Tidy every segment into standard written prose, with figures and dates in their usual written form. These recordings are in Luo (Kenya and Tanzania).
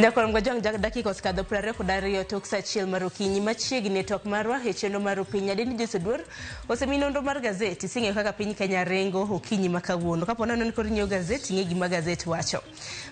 Nyakwar Jwang' dakika osekadho 22 tok saa 1 mar okinyi. Machiegni e twak marwa e chenro mar Opiny, Nyadendi Joyce Oduor osemiyi nonro mar gazet. Iseng'eyo kaka piny Kenya ringo okinyi ma kawuono. Kapo nono ni koro inyiewo gazet, ing'e gima gazet wacho.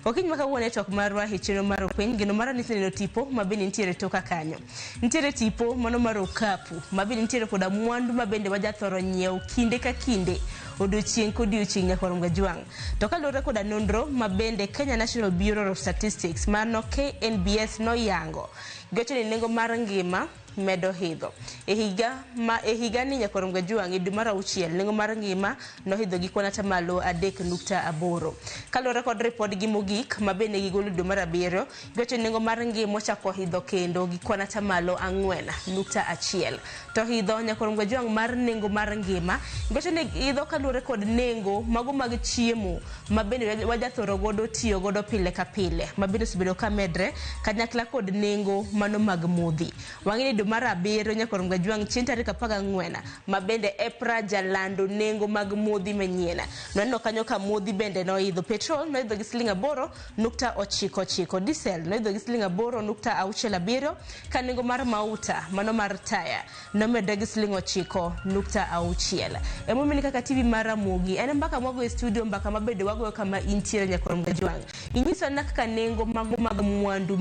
Okinyi ma kawuono e twak marwa e chenro mar Opiny, geno mara ni iseneno tipo ma bende nitiere toka kanyo. Nitiere tipo mano mar okapu ma bende nitiere koda mwandu ma bende wajathoro nyiewo kinde ka kinde, odiochieng' kodiochieng' nyakwar Jwang'. To kaluwore koda nonro ma bende Kenya National Bureau of Statistics mano KNBS noyango, giwacho ni nengo mar ngima medo idho. E higa ma e higa ni nyakwar Jwang' e dwe mar auchiel, nengo mar ngima noidho gi kwan atamalo 3.8. Kaluwore kod ripodgi mogik ma bende gigolo dwe mar abiriyo, giwacho ni nengo mar ngima ochako idho kendo gi kwan atamalo 4.1. To idho nyakwar Jwang' mar nengo mar ngima, giwacho ni idho kaluwore kod nengo mago mag chiemo ma bende wajathoro godo tiyo godo pile ka pile, ma bende osebedo ka medre kanyakla kod nengo mano mag modhi. Wang'e ni dwe mar abiriyo nyakwar Jwang' chieng' tarik 14 ma bende EPRA jalando nengo mag modhi manyien. Nwaneno kanyo ka modhi bende noidho, petrol noidho gi siling 8.99, diesel noidho gi siling 8.67, ka nengo mar mauta mano mar taya nomedre gi siling 9.6. Emomiyo ni kaka TV mar Ramogi en mbaka mwagoyo e studio, mbaka mabende wagoyo kama intiere nyakwar Jwang'. Inyisa na kaka nengo mago mag mwandu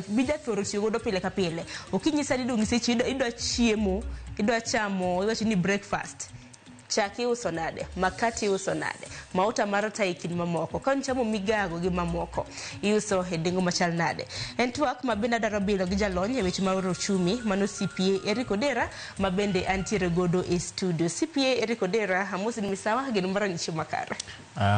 mijathoro tiyo godo pile ka pile. Okinyi sani dong' isechi idwa chiemo, idwa chamo, iwacho ni breakfast. Chak iuso nade? Makati iuso nade? Mauta mar taya e kind mamoko. Ka nichamo migago gi mamoko, iuso e nengo machal nade? En twak ma bende adwaro bilo gi jalony e weche mar uchumi mano CPA Eric Odera ma bende antiere godo e studio. CPA Eric Odera, amosi ni misawa, geno mara ni chiemo makare.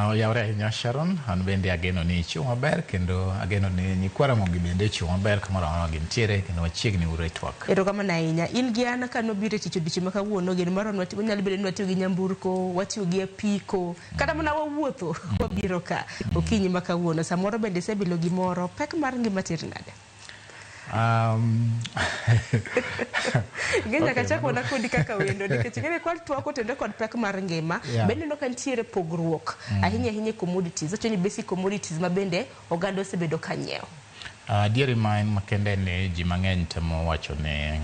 Oyawre ahinya Sharon, an bende ageno ni ichiemo maber kendo ageno ni nyikwa Ramogi bende ochiemo maber kamoro amora ma gintiere kendo wachiegni uru e twak. Erokamano ahinya. In gi an ka nobiro e tich odiochieng' ma kawuono, geno marwa ni wanyalo bedo ni watiyo gi nyamburko, watiyo gi apiko, kata mana wawuotho wabiro ka okinyi ma kawuono. Samoro bende isebilo gimoro, pek mar ngima teri nade? Ing'e nyaka chak mana kodi kaka wendo nikech ing'e ni kwa twak otenore kod pek mar ngima, bende ineno ka nitiere pogruok ahinya ahinya e commodities, wacho ni basic commodities ma bende oganda osebedo ka nyiewo. Adieri ma en makende ni ji mang'eny temo wacho ni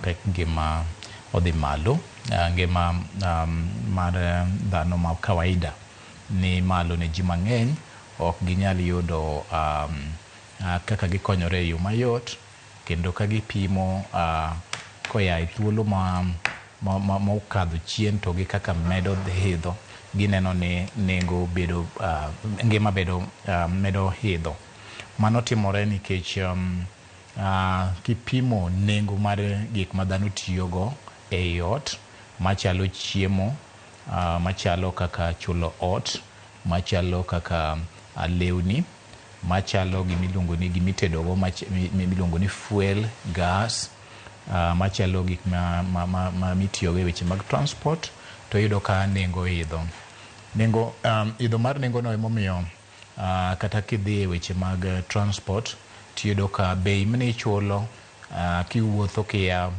pek ngima odhi malo, ngima mar dhano ma kawaida ni malo ne ji mang'eny, ok ginyal yudo kaka gikonyore e yo mayot, kendo ka gipimo koya e thuolo ma okadho chien to gi kaka medo idho, gineno ni nengo bedo, ngima bedo medo idho. Mano timore nikech kipimo nengo mar gik ma dhano tiyogo ei ot machalo chiemo, machalo kaka chulo ot, machalo kaka lewni, machalo gimiluongo ni gimitedogo miluongo ni fuel, gas, machalo gik ma mitiyogo e weche mag transport, to iyudo ka nengo idho. Nengo idho mar nengo no emomiyo kata kidhi e weche mag transport tiyudo ka bei mnichulo kiwuotho kia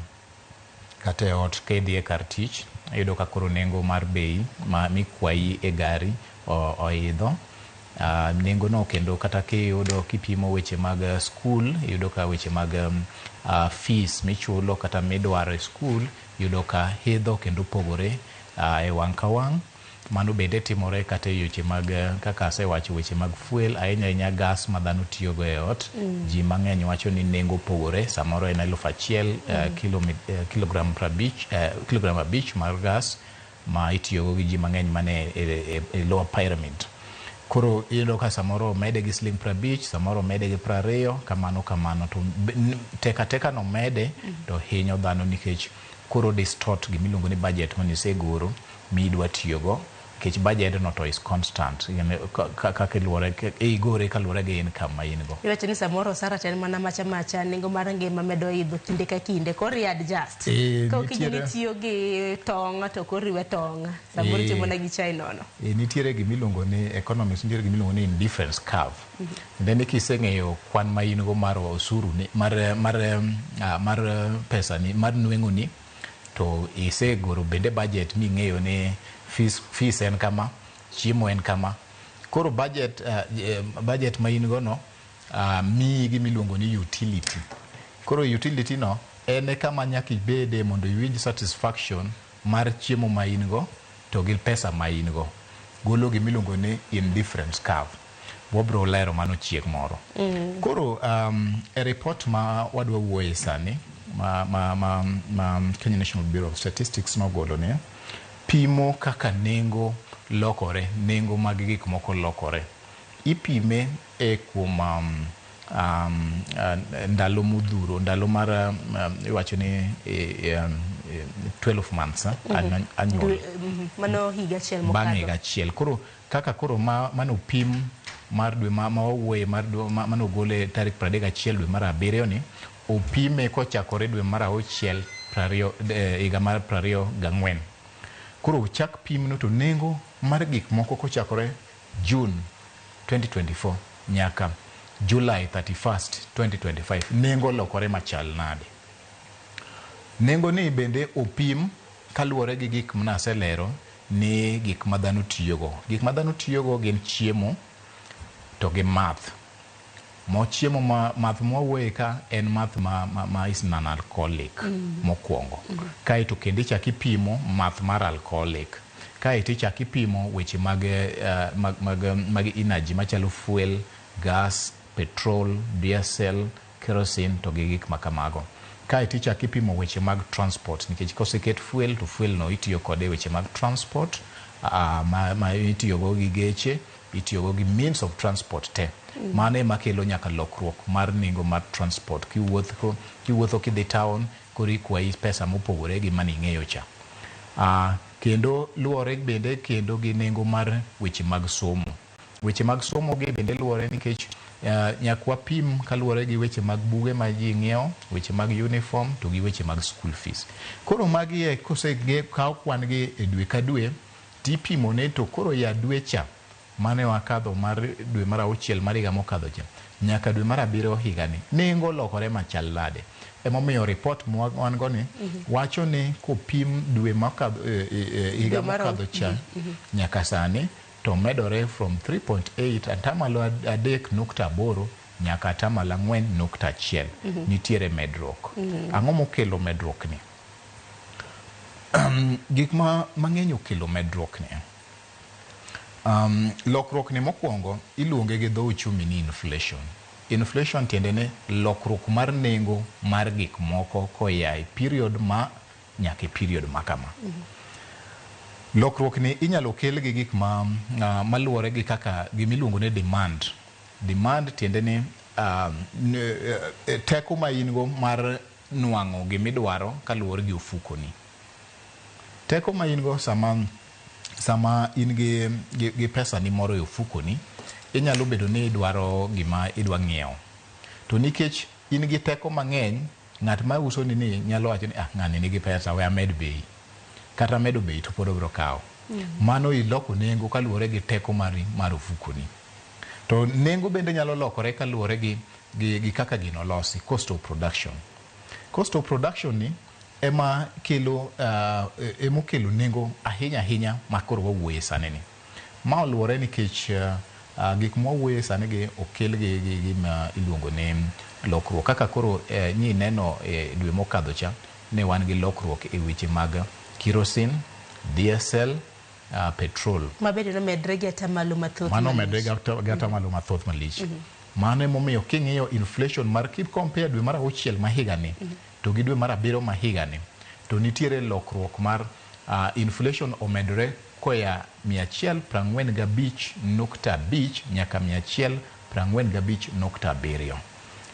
kata e ot kidhi e kar tich, iyudo ka koro nengo mar bei ma mikwayi e gari oidho. Nengo no kendo kata kiyudo kipimo weche mag skul, iyudo ka weche mag fees michulo kata midwaro e skul, iyudo ka idho kendo pogore e wang' ka wang'. Mano bende timore kata e weche mag kaka asewacho weche mag fuel, ahinya ahinya gas ma dhano tiyogo e ot. Ji mang'eny wacho ni nengo opogore, samoro en 1000 kilogram 50, kilogram 5 mar gas ma itiyogo gi ji mang'eny mane e lower pyramid. Koro iyudo ka samoro omede gi siling 50, samoro omede gi 20, kamano kamano. To teka teka no mede to hinyo dhano nikech koro distort gimiluongo ni budget manisegoro midwa tiyogo, nikech budget no to is constant kaka iluwore, igore kaluwore gi income ma in go. Iwacho ni samoro osara to en mana macha macha, nengo mar ngima medo idho kinde ka kinde, koro i adjust. Ka okinyi nitiyo gi tong' to koro iwe tong', samoro itiyo mana gi chai nono. Nitiere gimiluongo ni economics, nitiere gimiluongo ni indifference curve. Tiende ni kiseng'eyo kwan ma in go mar osuru ni, mar pesa ni, mar nweng'o ni, to isegoro bende budget ming'eyo ni fees en kama, chiemo en kama. Koro budget ma in go no miyi gima iluongo ni utility. Koro utility no en e kama nyaka ibede mondo iwinj satisfaction mar chiemo ma in go to gi pesa ma in go. Golo gima iluongo ni indifference curve. Wabro lero mano chieng' moro. Koro e report ma wadwa wuoye sani ma Kenya National Bureau of Statistics nogolo ni pimo kaka nengo lokore, nengo mag gik moko lokore. Ipime e kuom ndalo modhuro, ndalo mar iwacho ni 12 months annual. Mano higa achiel Bang' mokadho. Higa achiel. Koro kaka koro ma manopim mar dwe ma wawuoye mar dwe manogole tarik 31 dwe mar abiriyo ni opime kochakore dwe mar auchiel 20 higa mar 24. Koro ochak pimno to nengo mar gik moko kochakore June 2024 nyaka July 31st 2025 nengo olokore machal nade. Nengo ni bende opim kaluwore gi gik manaselero ni gik ma dhano tiyogo. Gik ma dhano tiyogo gin chiemo to gi math. Mo chiemo ma math mwawuoye ka en math ma is non alcoholic mokwongo. Kaeto kendo ichak ipimo math mar alcoholic. Kaeto ichak ipimo weche mag energy machalo fuel, gas, petrol, diesel, kerosene to gi gik makamago. Kaeto ichak ipimo weche mag transport nikech koseket fuel to fuel no itiyo kode e weche mag transport ma itiyogo gi geche, itiyogo gi means of transport te. Mano ema kelo nyaka lokruok mar nengo mar transport. Kiwuotho kidhi town, koro ikwayi pesa mopogore gi mane ing'eyo cha. Kendo luwore bende kendo gi nengo mar weche mag somo. Weche mag somo gi bende luwore nikech nyaka wapim kaluwore gi weche mag buge ma ji ng'iewo, weche mag uniform to gi weche mag school fees. Koro magi e kosekaw kwan gi e dwe ka dwe, tipimo ne to koro ya dwe cha mane wakadho mar dwe mar auchiel mar higa mokadho cha nyaka dwe mar abiriyo higani nengo olokore machal nade. Emomiyo report ma wan go ni wacho ni kopim dwe mokadho higa mokadho cha nyaka sani to medore from 3.8 atamalo 3.8 nyaka atamalo 4.1. Nitiere medruok. Ang'o mokelo medruok ni? Gik mang'eny okelo medruok ni. Lokruok ni mokwongo iluonge gi dho uchumi ni inflation. Inflation tiende ni lokruok mar nengo mar gik moko koa e period ma nyaka e period ma kama. Lokruok ni inyalo kel gi gik ma maluwore gi kaka gimiluongo ni demand. Demand tiende ni teko ma in go mar nwang'o gimidwaro kaluwore gi ofukoni. Teko ma in go sama in gi pesa ni moro e ofukoni, inyalo bedo ni idwaro gima idwa ng'iewo. To nikech in gi teko mang'eny, ng'at ma uso ni ni nyalo wacho ni ah, ng'ani nigi pesa, we amed bei. Kata medo bei to pod obiro kawo. Mano iloko nengo kaluwore gi teko mari mar ofukoni. To nengo bende nyalo lokore kaluwore gi kaka gino olosi, cost of production. Cost of production ni ema kelo emokelo nengo ahinya ahinya ma koro wawuoye sani ni. Ma oluwore nikech gik mwawuoye sani gi okel gi gima iluongo ni lokruok. Kaka koro nyi neno dwe mokadho cha, ne wan gi lokruok e weche mag kerosene, diesel, petrol. Ma bende nomedre gi atamalo mathoth Mano malich. omedre gi atamalo mathoth malich. Mano emomiyo king'iyo inflation mar ki compare dwe mar auchiel ma higani to gi dwe mar abiriyo ma higani, to nitiere lokruok mar inflation omedore koya 145.5 nyaka 145.7.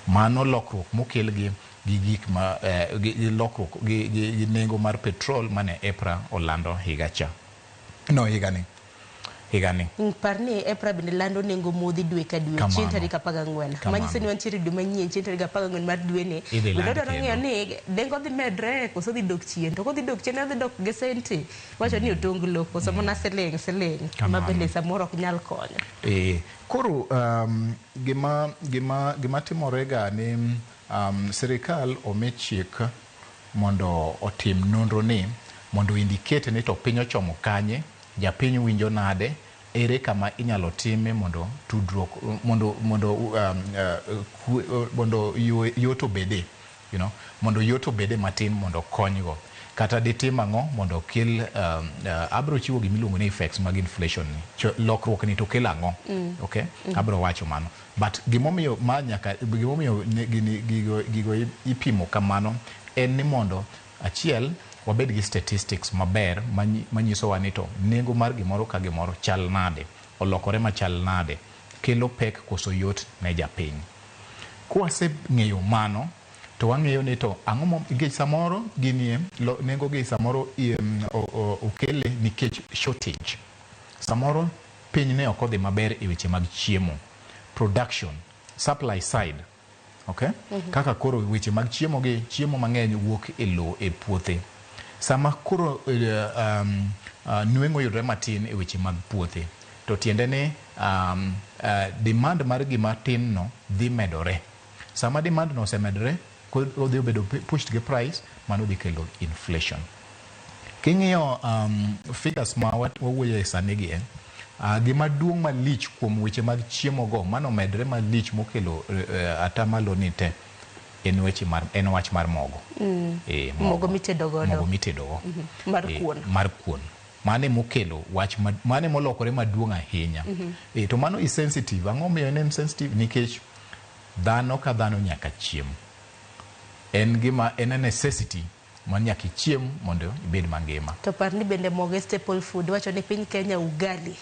Mano lokruok mokel gi gik ma gi lokruok gi nengo mar petrol mane EPRA olando higa cha. No, higani. Higani. Par ni EPRA bende lando nengo modhi dwe ka dwe chieng' tarik 14. Manyiso ni wantiere dwe manyien chieng' tarik 14 mar dweni. Idhi land Bende wadwaro ng'eyo kendo. ni nengo dhi medre koso dhi dok chien. To kodhi dok chien odhi dok gi senti. Wacho ni otonglo koso mana siling siling ma bende samoro ok nyal konyo. Koro gima timore ga ni sirikal omi chik mondo otim nonro ni mondo indicate ni to piny ochomo kanye, japiny winjo nade, Ere kama inyalo time mondo tudruok mondo yot obede, mondo yot obede matin mondo konygo, kata ditim ang'o mondo okel abro chiwo gimiluongo ni effects mag inflation ni. Lokruok ni to kelo ang'o? Okay, abro wacho mano, but gimomiyo ma nyaka gimomiyo gini gigo ipimo kamano en ni mondo achiel wabed gi statistics maber manyisowa ni to nengo mar gimoro ka gimoro chal nade, olokore machal nade, kelo pek koso yot ne japiny. Kwaseng'eyo mano to wang'eyo ni to ang'o nikech samoro ginie nengo gi samoro okele nikech shortage. Samoro piny ne ok odhi maber e weche mag chiemo, production, supply side, okay? Kaka koro weche mag chiemo gi chiemo mang'eny wuok e lo, e puothe. Sama koro nweng'o yudore matin e weche mag puothe, to tiende ni demand mar gima tin no dhi medore. Sama demand no osemedore, odhi bedo pushed gi price, mano dhi kelo inflation. King'iyo figures ma wawuoyoe sani gi, gima duong' malich kuom weche mag chiemo go mano medre malich mokelo atamalo ni te en weche mar en wach mar mogo. Mogo mitedo godo. Mogo mitedo go. Mar kuon. Mar kuon. Mane mokelo wach mane molokore maduong' ahinya. To mano is sensitive. Ang'o miyo en sensitive? Nikech dhano ka dhano nyaka chiem. En gima en a necessity ma nyaka ichiem mondo ibed mangima. To par ni bende mogo e staple food. Wacho ni piny Kenya ugali.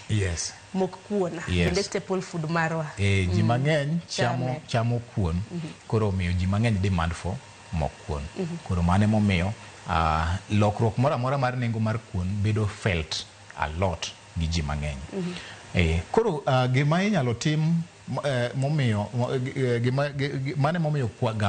Mok kuon. Bende staple food marwa. Ji mang'eny chamo Chame. chamo kuon. Koro omiyo ji mang'eny demand for mok kuon. Koro mano emomiyo lokruok moro amora mar nengo mar kuon bedo felt a lot gi ji mang'eny. Koro gima inyalo tim momiyo gima mano emomiyo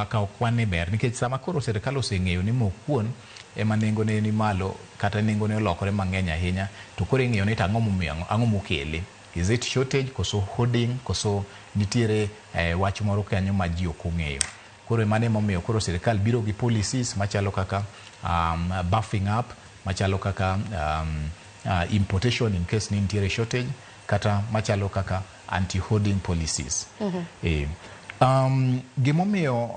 kawo kwan ni ber, nikech sama koro sirikal oseng'eyo ni mok kuon ema nengone ni malo kata nengone olokore mang'eny ahinya, to koro ing'iyo ni to ang'o momiyo, ang'o mokele? Is it shortage koso hoarding koso nitiere wach moro kanyo ma ji ok ong'eyo? Koro mano emomiyo koro sirikal biro gi policies machalo kaka buffing up, machalo kaka importation in case ni nitiere shortage, kata machalo kaka anti-hoarding policies. Gimomiyo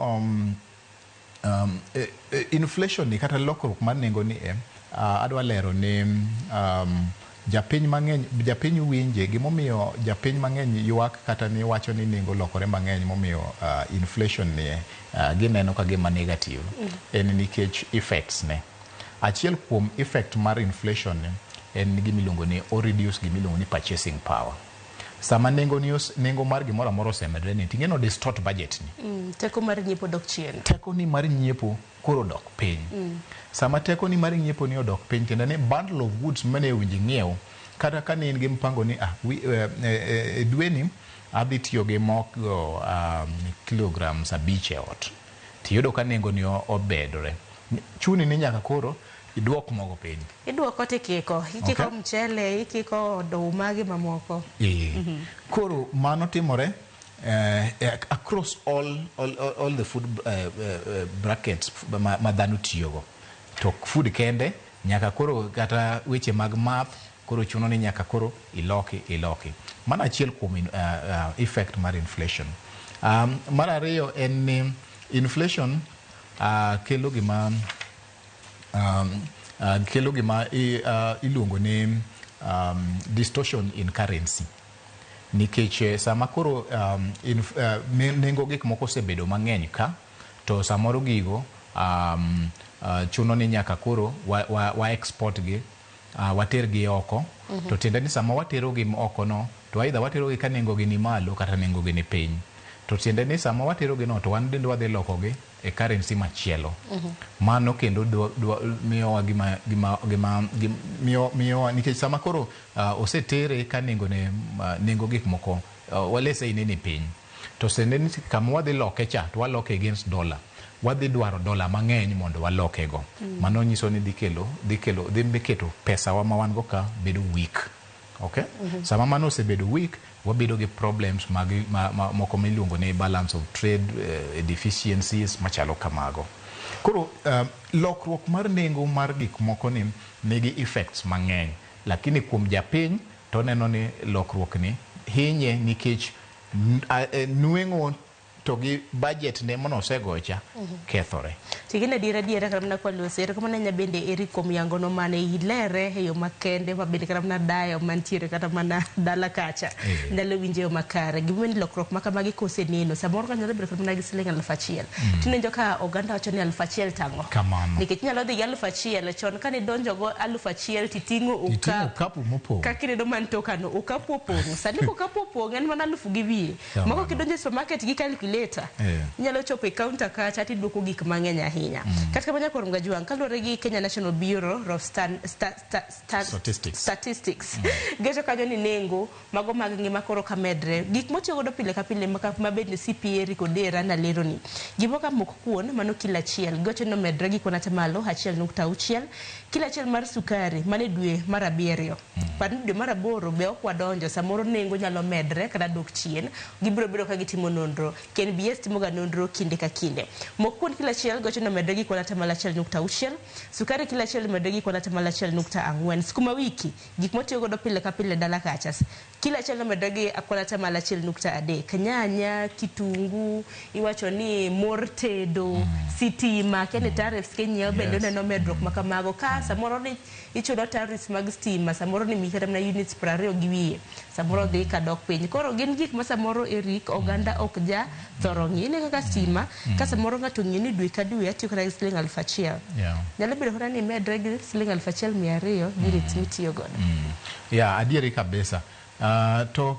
inflation ni kata lokruok mar nengo ni adwa lero ni japiny mang'eny, japiny winje gimomiyo japiny mang'eny ywak kata ni wacho ni nengo lokore mang'eny momiyo inflation ni gineno ka gima negative en nikech effects ne. Achiel kuom effect mar inflation ni en gimiluongo ni o reduce gimiluongo ni purchasing power. Sama nengo mar gimoro amora osemedore ni, ting'e no distort budget ni. Teko mar nyiepo dok chien. Teko ni mar nyiepo koro dok piny. Sama teko ni mar nyiepo ni odok piny, tiende ni bundle of goods mane owinjo ing'iew, kata ka ne in gi mpango ni dweni adhi tiyo gi mogo kilograms 5 e ot, tiyudo ka nengo ni obedore. Chuni ni nyaka koro iduok mogo piny. Iduoko tikiko, ikiko mchele, ikiko oduma gi mamoko. Koro mano timore across all the food brackets ma dhano tiyogo. To food kende nyaka koro kata weche mag math koro chuno ni nyaka koro iloki iloki. Mano achiel kuom effect mar inflation. Mar ariyo en ni inflation kelo gima iluongo ni distortion in currency. Nikech sama koro nengo gik moko osebedo mang'eny ka, to samoro gigo chuno ni nyaka koro wa export gi, water gi oko. To tiende ni sama watero gi oko no, to either watero gi ka nengo gi ni malo kata nengo gi ni piny. To tiende ni sama watero gi no, to wan bende wadhi loko gi e currency machielo. Mano kendo dwa, miyowa gima, miyowa, nikech sama koro osetere ka nengo ne, nengo gik moko, walese ni piny. To sende ni kama wadhi loke cha, to waloke against dollar. Wadhi dwaro dola mang'eny mondo waloke go. Mano nyiso ni dhi keto pesa wa ma wan go ka bedo weak. Okay? Sama mano osebedo weak, wabedo gi problems mag, moko miluongo ni balance of trade deficiencies machalo kamago. Koro lokruok mar nengo mar gik moko ni nigi effects mang'eny, lakini kuom japiny To oneno ni lokruok ni hinye nikech nweng'o to gi budget ne manosegocha kethore. Tigine adiera adiera kata mana kwa loso erokamano ahinya bende eri kuom yangono mane ilere e yo makende ma bende kata mana dayo mantiere kata mana dala kacha nyalo winjo e yo makare. Gimomiyo ni lokruok ma kamagi koseneno samoro ka nyalo bedo kata mana gi siling 1000 tinenjo ka oganda wacho ni 1000 tang'o. Kamano. Nikech inyalo dhi gi 1000 chon kane idonjo go 1000 titing'o Iting'o okapu okapu mopong'. Kaka ineno man tokano okapu opong'. Sani kokapu opong' en mana 1000 gi wiye. Moko kidonjo e supermarket gi calculator inyalo chopo e counter kacha tiduoko gik mang'eny ahinya. Kata kamano nyakwar Mgajwang' kaluwore gi Kenya National Bureau of Statistics. Statistics. Gecho kanyo ni nengo mago mag ngima koro ka medre. Gik motiyo godo pile ka pile ma bende CPA Eric Odera naleroni. Gimoro ka mok kuon mano kilo achiel gocho ni omedre gi kwan atamalo 1.6. Kilo achiel mar sukari mane dwe mar 7. Par ni dwe mar 8 be ok wadonjo samoro nengo nyalo medre kata dok chien. Gibiro bedo ka gitimo nonro. KNBS timoga nonro kinde ka kinde. Mok kuon kilo achiel gocho ni omedre gi kwan atamalo 1.6. Sukari kilo achiel omedre gi kwan atamalo 1.4. Sukuma wiki gik motiyo godo pile ka pile dala kacha kilo achiel omedre gi kwan atamalo 1.3. Nyanya, kitungu, iwacho ni mor tedo, sitima, kene tariffs kinyiewo bende oneno medruok ma kamago. Ka samoro ni ichulo tariffs mag stima, samoro ni miyi kata mana units 20 gi wiye, samoro dhi ka dok piny. Koro gin gik ma samoro Eric oganda ok ja thoro ng'i. Ineno kaka stima, ka samoro ng'ato ong'eyo ni dwe ka dwe atiyo kata gi siling 1000. Nyalo bedo kata ni imedre gi siling 1200 units mitiyo godo. Yeah, adieri kabisa. To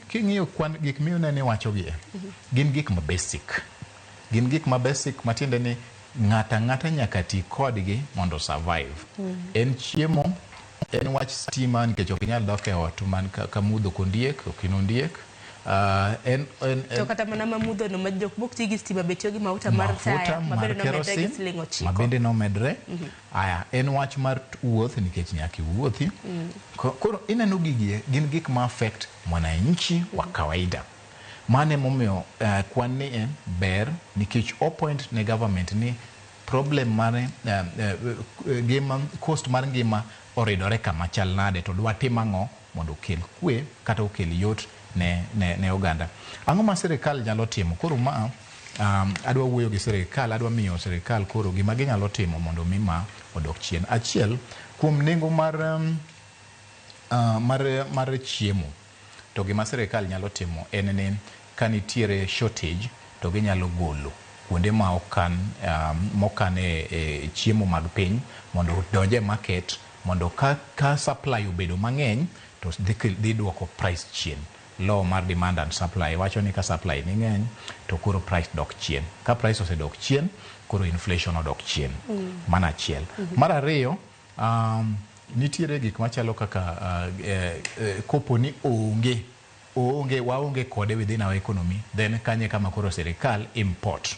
king'iyo kwan gik mineno iwachogi gin gik ma basic. Gin gik ma basic matiende ni ng'ato ang'ata nyaka ti kodgi mondo survive. En chiemo, en wach stima nikech ok inyal dok e ot man ka mudho kondiek, ok in ondiek. To kata mana ma mudho no ma jok mok ti gi stima be tiyo gi mauta mar taya ma mar bende nomedre gi kerosene, siling ma 9. bende nomedre. Aya, en wach mar wuoth nikech nyaka iwuothi. Koro ineno gigi gin gik ma affect mwananchi wa kawaida. Mano emomiyo kwan ni en ber nikech o point ne government ni problem mare ngima cost mar ngima oridore kama chal nade to dwa tim ang'o mondo okel kwe kata okel yot ne oganda. Ang'o ma sirikal nyalo timo? Koro ma adwa wuoyo gi sirikal, adwa miyo sirikal koro gima ginyalo timo mondo mi ma odok chien. Achiel kuom nengo mar chiemo to gima sirikal nyalo timo en ni ka nitiere shortage to ginyalo golo kuonde ma okan mokane chiemo mag piny mondo odonj e market mondo ka supply obedo mang'eny to dhi duoko price chien. Law mar demand and supply wacho ni ka supply ni ng'eny to koro price dok chien. Ka price osedok chien koro inflation odok chien. Mano achiel. Mar ariyo, nitiere gik machalo kaka kopo ni onge waonge kode within our economy, then kanye kama koro sirikal import.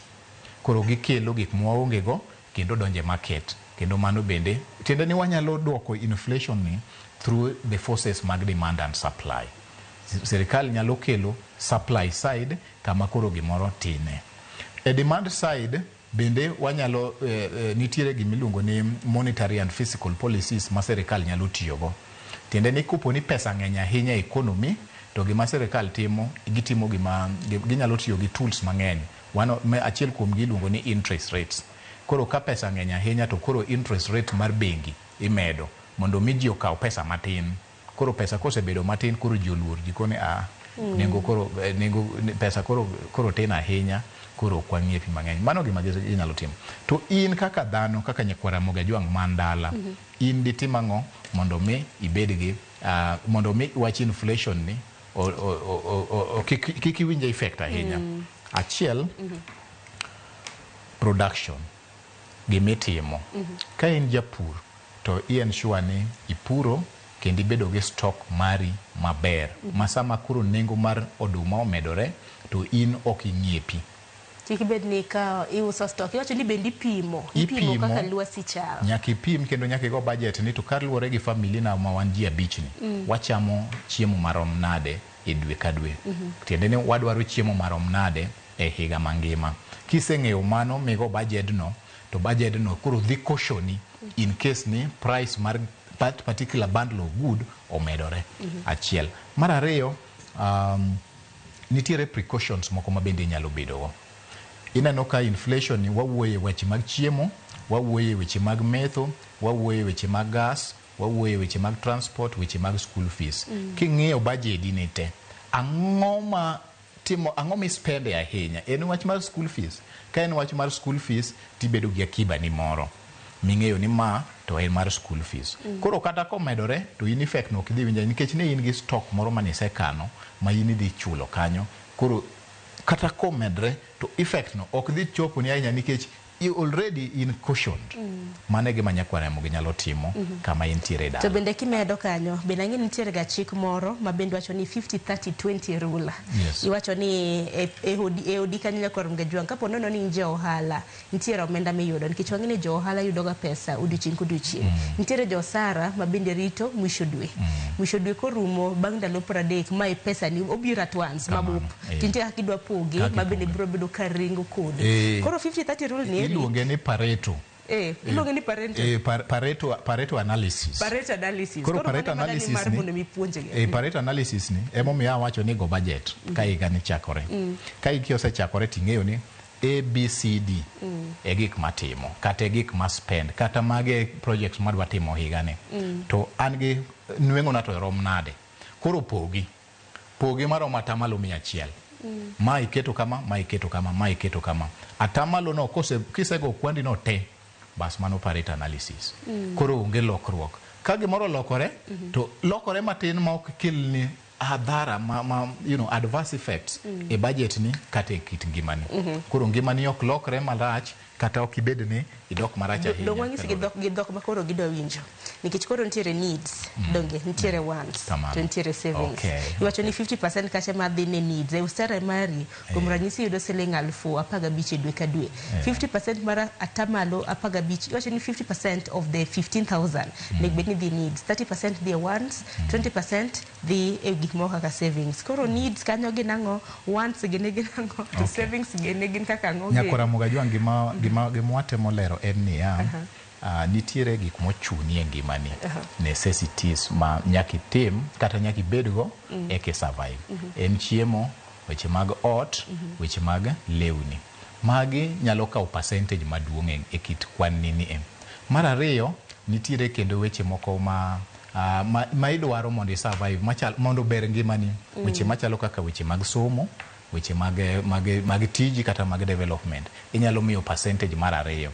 Koro gikelo gik mwaonge go kendo donje market. Kendo mano bende tiende ni wanyalo duoko inflation ni through the forces mag demand and supply. Sirikal nyalo kelo supply side kama koro gimoro tine. E demand side bende wanyalo nitiere gimiluongo ni monetary and fiscal policies ma sirikal nyalo tiyogo. Tiende ni kopo ni pesa ng'eny ahinya e economy to gima sirikal timo gitimo gima ginyalo tiyo gi tools mang'eny. Achiel kuom gi iluongo ni interest rates. Koro ka pesa ng'eny ahinya to koro interest rate mar bengi imedo mondo mi ji okaw pesa matin. Koro pesa kosebedo matin koro ji oluor ji kone a nengo koro nengo pesa koro tin ahinya koro ok wang'iepi mang'eny. Mano gima ginyalo timo. To in kaka dhano kaka nyakwar Ramogi Ajwang' man dala in ditim ang'o mondo mi ibed gi mondo mi wach inflation ni kik iwinj effect ahinya. Achiel, production gimitimo. Ka in japur to i ensure ni ipuro kendo ibedo gi stock mari maber. Ma sama koro nengo mar oduma omedore to in ok ing'iepi. Kik ibed ni ka iuso stock, iwacho ni bende ipimo. Ipimo kaka lwasi chal. Nyaka ipim kendo nyaka igo budget ni to kaluwore gi familia na ma wan ji 5 ni, wachamo chiemo marom nade e dwe ka dwe. Tiende ni wadwaro chiemo marom nade e higa mangima. Kiseng'eyo mano migo budget no, to budget no koro dhi caution in case ni price mar that particular bundle of good omedore. Achiel. Mar ariyo, nitiere precautions moko ma bende inyalo bedogo. Ineno ka inflation ni, wawuoye weche mag chiemo, wawuoye weche mag metho, wawuoye weche mag gas, wawuoye weche mag transport, weche mag school fees. King'iyo budget ni te, ang'o ma timo, ang'o mispende ahinya? En wach mar school fees. Ka en wach mar school fees, tibedo gi akiba ni moro ming'eyo ni ma to en mar school fees. Koro kata komedore to in effect no ok idhi winjo, nikech ne in gi stock moro manisekano ma in idhi chulo kanyo. Koro kata komedre to effect no ok dhi chopo ni ahinya, nikech you already in cushioned. Mano e gima nyakwar Ramogi nyalo timo kama intiere To dala. Bende kimedo kanyo, bende ang'e ni nitiere ga chik moro ma bende wacho ni 50-30-20 rule. Iwacho ni e odi kanyo, nyakwar Mgajwang', kapo nono ni in ja ohala, nitiere omenda miyudo, nikech wang'e ni jo ohala yudo ga pesa odiochieng' kodiochieng'. Nitiere jo osara ma bende rito mwisho dwe. Mwisho dwe korumo, bang' ndalo 30, mae pesa ni obiro at once mabup. To nitie kaka idwa poge Kaka ma bende ipoge. biro bedo ka ringo kodi. Koro 50-30 rule ni eri, Iluonge ni Pareto. Iluonge ni Pareto. Pareto analysis. Pareto analysis. Koro Pareto mano ema dani analysis mar ni mondo mi ipuonjgi. Pareto analysis ni emomiyo awacho ni go budget ka higa ni chakore. Ka higi osechakore, ting'eyo ni A, B, C, D e gik matimo, kata e gik ma spend, kata mage projects madwa timo higani. To an gi nweng'ona to rom nade? Koro pogi. Pogi maromo atamalo 100. Ma iketo kama, ma iketo kama, ma iketo kama. Atamalo no kose kisego kwandi no te, bas mano Pareto analysis. Koro onge lokruok. Ka gimoro olokore, to lokore matin ma ok kelni hadhara ma adverse effects e budget ni kata e kit ngimani. Koro ngimani ok lokre marach, kata ok ibed ni idok marach ahinya. Dong wanyisi gi dhok ma koro gidwa winjo, nikech koro nitiere needs, donge nitiere wants, Kamano. to nitiere savings. Iwacho ni 50% kacha madhi ne needs e usara mari, kuom ranyisi yudo siling 15,000 e dwe ka dwe, 50% mar atamalo 15, iwacho ni 50% of the 15,000 nego bed ni dhi needs, 30% dhi e wants, 20% dhi e gik moko kaka savings. Koro needs kanyo gin ang'o, wants gin gin ang'o, to savings gin gin kaka ang'o gi? Nyakwara Mogajwang', gima watemo lero en niya, nitiere gik mochuni e ngimani, necessities ma nyaka itim kata nyaka ibedgo eka survive. En chiemo, weche mag ot, weche mag lewni. Magi nyalo kawo percentage maduong' e kit kwan ni e. Mar ariyo, nitiere kendo weche moko ma idwaro mondo i survive, machal, mondo ober ngimani. Weche machalo kaka weche mag somo, weche mag tiji kata mag development, inyalo miyo percentage mar ariyo.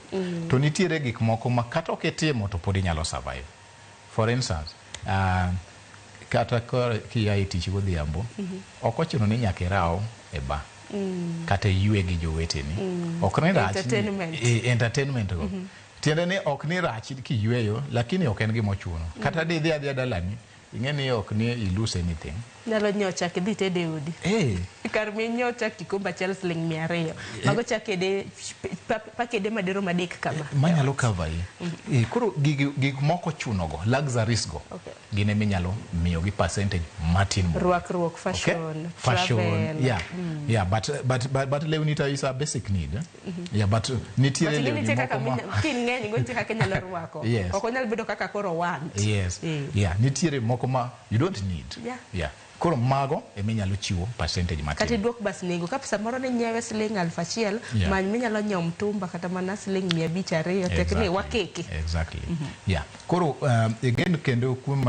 To nitiere gik moko ma kata ok itimo to pod inyalo survive. For instance, kata kia e tich godhiambo, ok ochuno ni nyaka iraw e bar kata iywe gi joweteni. Ok ni rach Entertainment. Entertainment go. Tiende ni ok ni rach kiyweyo, lakini ok en gima ochuno. Kata didhi adhiya dalani, ing'e ni ok ni i lose anything. Nyalo nyiewo chak idhi tede e odi. Kar minyiewo chak kikombe achiel siling 200, mago chak ede pakede madirom adek kama. Manyalo cover yi. Koro gik moko ochuno go, luxuries go, gin eminyalo miyo gi percentage matin mogik. Rwakruok, fashion, Fashion, travel. Yeah, but lewni to is a basic need. Eh? Yeah, but nitiere But lewni nitie kaka moko ma king'eny go nitie kaka inyalo rwako. Ok onyal bedo kaka koro want. Yeah, nitiere moko ma you don't need. Yeah. Koro mago eminyalo chiwo percentage matin. Kata iduok bas nengo ka samoro ne nyiewe siling 1,000, many minyalo nyiewo mtumba kata mana siling 502, tek ni wakeke. Exactly. Yeah. Koro again kendo kuom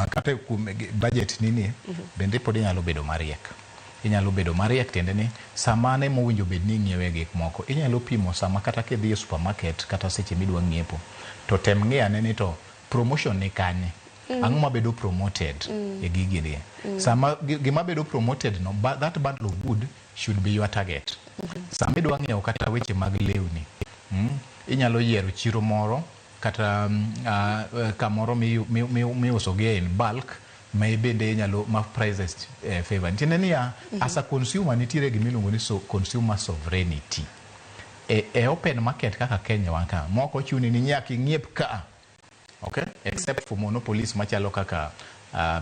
kata kuom budget nini, bende pod inyalo bedo mariek. Inyalo bedo mariek, tiende ni sama ne mowinjo bed ni ing'iewe gik moko, inyalo pimo sama kata kidhi e supermarket kata seche midwa ng'iepo, to tem ng'i ane ni to promotion ni kanye. Ang'o mabedo promoted e gigi ni? Sama gima bedo promoted no, that bundle of good should be your target. Sama idwa ng'iewo kata weche mag lewni, inyalo yiero chiro moro kata kamoro miuso gi in bulk ma bende inyalo ma prices favor. Tiende niya, as a consumer nitiere gimiluongo ni consumer sovereignty. E open market kaka Kenya wan ka, moko chuni ni nyaka ing'iep ka. Okay? Except for monopolies machalo kaka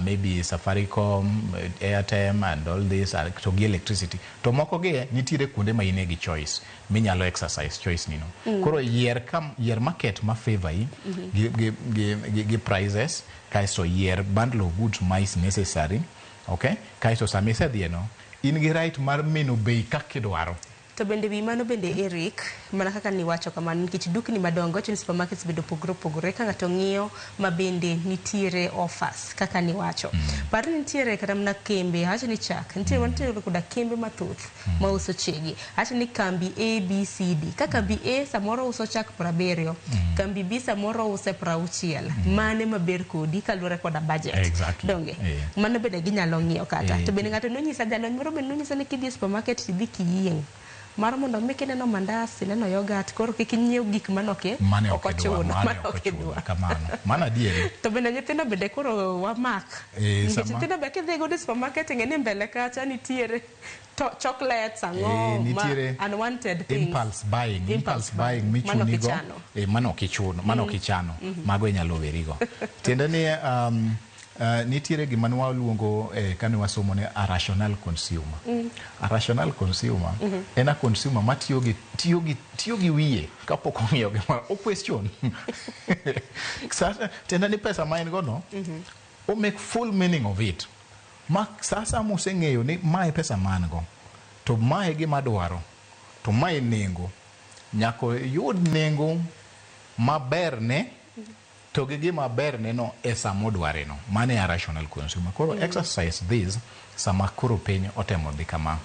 maybe Safaricom, Airtel and all this, to gi electricity. To moko gi nitiere kuonde ma in gi choice minyalo exercise choice nino. Koro yier kam yier market ma favor i gi prices, kaeto yier bundle of goods ma is necessary, okay? Kaeto sama isedhiye no, in gi right mar mino bei kaka idwaro. To bende wi mano bende, Eric, mana kaka niwacho kamano, nikech dukni madongo chun supermarkets bende opogore opogore, ka ng'ato ng'iyo ma bende nitiere offers kaka niwacho. Par ni nitiere kata mana kembe, awacho ni chak, nitiere wantiere koda kembe mathoth mauso chegi. Awacho ni kambi A, B, C, D. Ka kambi A samoro uso chak 70, kambi B samoro use 60. Mane maber kodi kaluwore koda budget. Donge? Mano bende ginyalo ng'iyo kata. To bende ng'ato nonyisa, jalony moro bende nonyisa ni kidhi e supermarket tidhi kiyieng'. Mar mondo mi kineno mandas, ineno yoghurt, koro kik inyiew gik manoke Mane ok ok idwa, ochuno, mane mane ok ok ochuno, idwa. Kamano. Mano adieri. To bende nyithindo bende koro wamak. Nikech nyithindo be kidhi godo e supermarket, ing'e ni mbele kacha nitiere to chocolates, ang'o ma Nitiere unwanted things. Impulse buying, Impulse impulse buying buying. Mano ok michunigo. ichano. Mano ok ichuno, mano ok ichano. Mago inyalo werigo. Tiende ni nitiere gima ne waluongo kane wasomo ni a rational consumer. A rational consumer en a consumer ma tiyo gi wiye kapok ong'iewo gimoro. O question. Sasa tiende ni pesa ma en go no, o make full meaning of it. Ma sasa moseng'eyo ni mae pesa ma an go, to mae gima adwaro, to mae nengo. Nyaka oyud nengo maber ne to gi gima berne no e sama odware no. Mano e a rational consumer. Koro exercise this sama koro piny otemo dhi kama.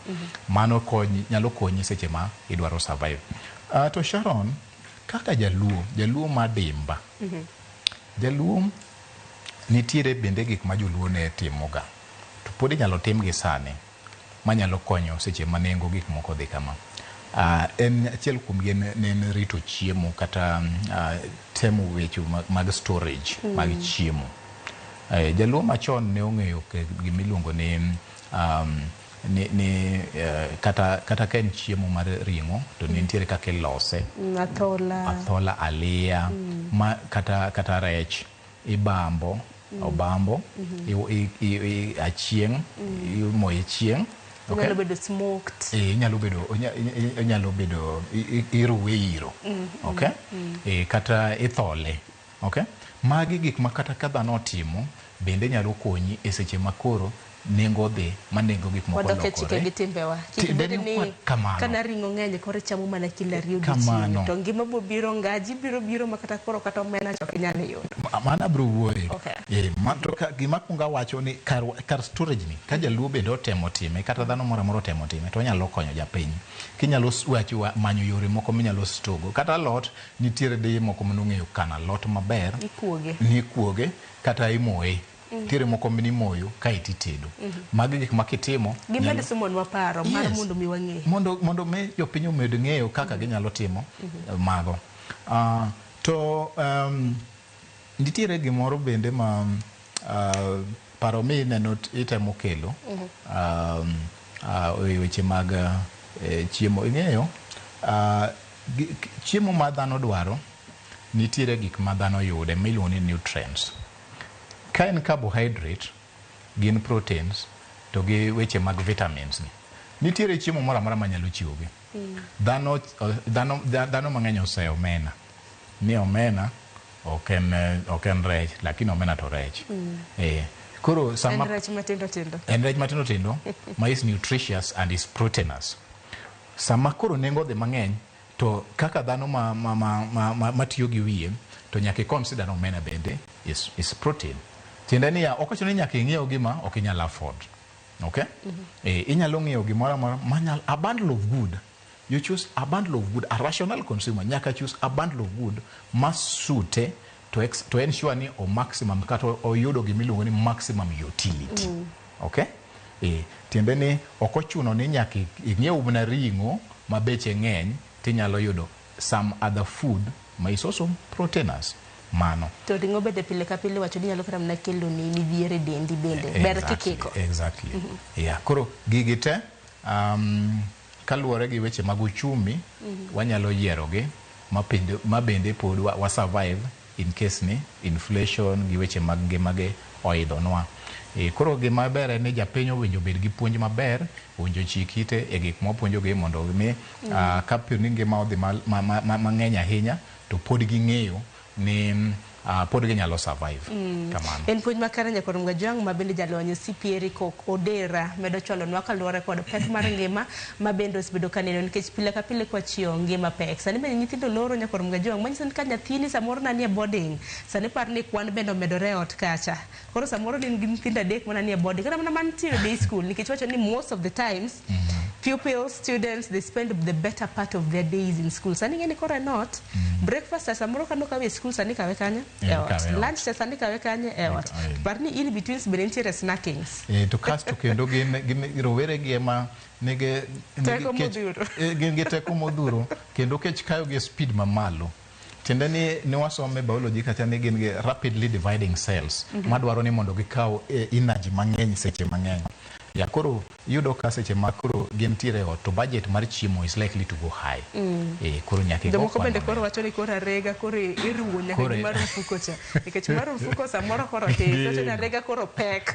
Mano konyi, nyalo konyi seche ma idwaro survive. To Sharon, kaka jaluo, jaluo madimba, jaluo nitiere bende gik ma joluo ne timoga to pod inyalo timgi sani manyalo konyo seche ma nengo gik moko dhi kama. En achiel kuomgi en, ne en rito chiemo kata temo weche mag storage mag chiemo. Jaluo machon ne ong'eyo gimiluongo ni kata ka en chiemo mar ring'o to ne nitiere kaka ilose. Athola. Athola, aliya, ma kata rech ibambo, obambo, achieng', imoye chieng'. Okay? Onyalo bedo smoked. Inyalo bedo onyalo bedo iruwe iro. Okay? Kata ithole. Okay? Magi gik ma kata ka dhano otimo bende nyalo konyi e seche ma koro nengo dhi ma nengo gik moko Wadok e chike lokore. gi timbewa. Kik Tiende bed ni ni kamano. kana ring'o ng'eny koro ichamo mana kilo ariyo Kamano. odiochieng'. To ngima bo biro ngaji biro biro ma kata koro kata omena to ok inyal yudo. Mano abiro wuoye. Okay. Ma to ka, gima kuongo awacho ni kar storage ni ka jaluo bende otemo time kata dhano moro amora otemo time to onyalo konyo japiny. Kinyalo wacho manyo yore moko minyalo stogo kata alot, nitiere deye moko manong'eyo kano alot maber. Ikuoge. Ni ikuoge kata imoye. Nitiere moko minimoyo kaeto itedo. Magi gik ma kitimo Gimed nyalo somonwa paro mar mondo mi wang'e. Mondo mi jopiny omed ng'eyo kaka ginyalo timo mago. To nitiere gimoro bende ma paro mi ineno itemo kelo e weche mag chiemo. Ing'eyo chiemo ma dhano dwaro nitiere gik ma dhano yude miluongo ni nutrients. Ka en carbohydrate, gin proteins to gi weche mag vitamins gi. Nitiere chiemo moro amora manyalo chiwogi. Dhano mang'eny oseyo omena. Ni omena ok en rech, lakini omena to rech. Koro sama En rech matindo tindo. En rech matindo tindo ma is nutritious and is proteinous. Sama koro nengo odhi mang'eny to kaka dhano ma tiyo gi wiye to nyaka i consider ni omena bende is protein. Tiende niya, ok ochuno ni nyaka ing'iew gima ok inyal afford. Okay? Inyalo ng'iewo gimoro amora manyal a bundle of good. You choose a bundle of good. A rational consumer nyaka choose a bundle of good ma suite to ensure ni o maximum kata oyudo gimiluongo ni maximum utility. Okay? Tiende ni ok ochuno ni nyaka ing'iew mana ring'o ma beche ng'eny, tinyalo yudo some other food ma is also proteinous. Mano. To ring'o bende pile ka pile wacho ni nyalo kata mana kelo ni midhiero e dendi bende. Ber kikiko. Exactly. Yeah. Koro gigi te kaluwore gi weche mag uchumi, wanyalo yierogi ma bende pod wa survive in case ni inflation gi weche mag ngimagi. oidhonwa. Koro gima ber en ni japiny owinjo obed gi puonj maber, owinjo chik ite e gik mwapuonjogi mondo mi kapo ni ngima odhi mang'eny ahinya to pod ging'eyo ni pod ginyalo survive. Kamano. En puonj makare nyakwar Mgajwang' ma bende jalony CPA Rico Odera medo chwalonwa kaluwore kod pek mar ngima ma bende osebedo ka neno nikech pile ka pile kwachiewo ngima pek. Sani bende nyithindo loro nyakwar Mgajwang' manyiso ni ka nyathini samoro nanie boarding, sani par ni kwan bende omedore e ot kacha. Koro samoro in gi nyithindo adek mana nie boarding kata mana mantiere day school nikech wacho ni most of the times pupils, students, they spend the better part of their days in school. Sani ing'e ni koro en ot, breakfast samoro kano kawe e school sani kawe kanye? E ot. Kawe e ot. Lunch sani kawe kanye? E ot. Par ni in between bende nitiere snackings. To kasto kendo gin rowere gi ema nigi Teko modhuro. Gin gi teko modhuro kendo kech kayo gi speed mamalo. Tiende ni ne wasomo e biology kacha ni gin gi rapidly dividing cells madwaro ni mondo gikaw energy mang'eny seche mang'eny. Ya koro iyudo ka seche ma koro gintiere e ot to budget mar chiemo is likely to go high. Koro nyaka igo Jomoko kwan bende koro maber. wacho ni koro arega koro iruwo nyaka Koro gi mar mfuko cha. Nikech mar mfuko samoro koro tin, wacho ni arega koro pek.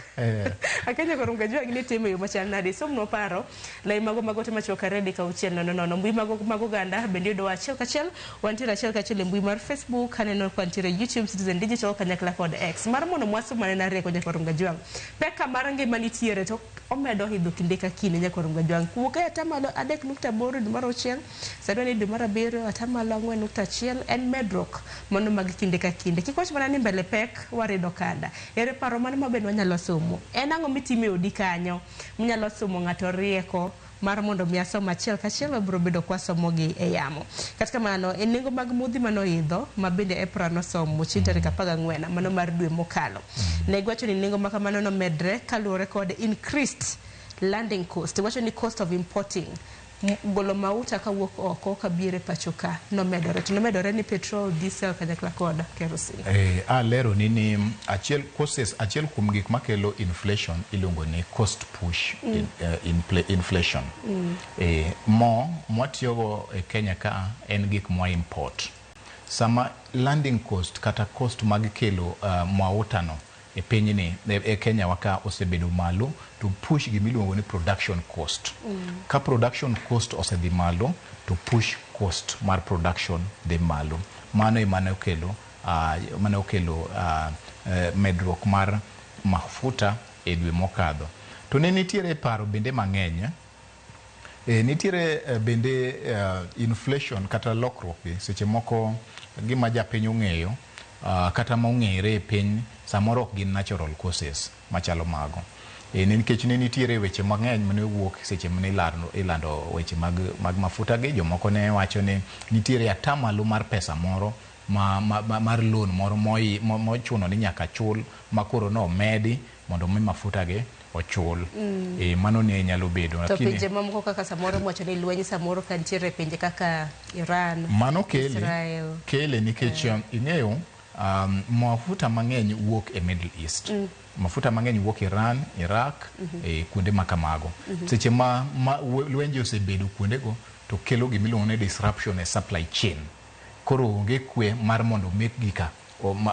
Akenya koro Mgajwang' ni timo e yo machal nade? Somnwa paro, lai mago mag ote machuok 2 3 6 0 0. Mbui mago mag oganda bende yudowa achiel kachiel. Wantiere achiel kachiel e mbui mar Facebook, aneno ka wantiere YouTube, Citizen Digital kanyakla kod X. Mar mondo mwasom maneno rieko nyakwar Mgajwang'. Pek mar ngima nitiere to omedo idho kinde ka kinde nyakwar Mgajwang'. Wuok e atamalo 3.8 dwe mar auchiel, sani wan e dwe mar abiriyo atamalo 4.1 en medruok mano mag kinde ka kinde. Kik wach mana ni mbele pek warido kanda. Ere paro mane ma bende wanyalo somo? En ang'o mitimo e odi kanyo? Minyalo somo ng'ato rieko mar mondo mi asom achiel kachiel wabiro bedo kwasomogi e yamo. Kata kamano, e nengo mag modhi manoidho ma bende EPRA nosomo chieng' tarik 14 mano mar dwe mokalo. Ne giwacho ni nengo ma kamano nomedre kaluwore kod increased landing cost. Giwacho ni cost of importing golo mauta kawuok oko kabiro e pacho ka nomedore. To nomedore ni petrol, diesel kanyakla kod kerosene. Alero ni achiel causes achiel kuom gik makelo inflation iluongo ni cost push inflation. Mo mwatiyogo e Kenya ka en gik mwa import. Sama landing cost kata cost mag kelo mauta no e pinyni e Kenya wa ka osebedo malo to push gimiluongo ni production cost. Ka production cost osedhi malo to push cost mar production dhi malo. Mano ema ne okelo mane okelo medruok mar mafuta e dwe mokadho. To ne nitiere paro bende mang'eny. Nitiere bende inflation kata lokruok gi seche moko gima japiny ong'eyo kata mong'ere e piny samoro ok gin natural causes machalo mago. Nikech ne nitiere weche mang'eny mane wuok seche mane ilando weche mag mafuta gi jomoko ne wacho ni nitiere atamalo mar pesa moro mar loan moro mochuno ni nyaka chul ma koro nomedi mondo mi mafuta gi ochul. Mano ne nyalo bedo. To pinje mamoko kaka samoro mwacho ni lweny samoro ka nitiere pinje kaka Iran, mano kele, Israel. Kele nikech ing'eyo mafuta mang'eny wuok e Middle East. Mafuta mang'eny wuok Iran, Iraq, kuonde ma kamago. Seche ma lwenje osebedo kuondego to kelo gimiluongo ni disruption e supply chain. Koro onge kwe mar mondo mek gika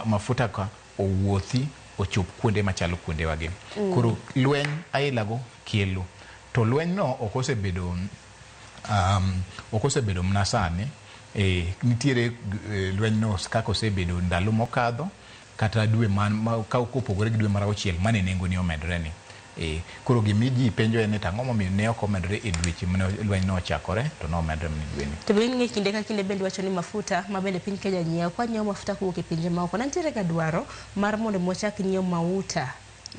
mafuta ka owuothi ochop kuonde machalo kuondewagi. Koro lweny ailago kelo. To lweny no ok osebedo mana sani. Nitiere lweny no kaka osebedo ndalo mokadho kata dwe man ka kopogore gi dwe mar auchiel mane nengo ni omedore ni. Koro gimi ji penjo en ni to ang'o momiyo ne ok omedore e dweche mane lweny no ochakore to nomedore mana e dweni. To be ing'e kinde ka kinde bende wacho ni mafuta ma bende piny Kenya nyiewo kwa nyiewo mafuta kowuok e pinje maoko. Ne nitiere ga dwaro mar mondo mi wachak nyiewo mauta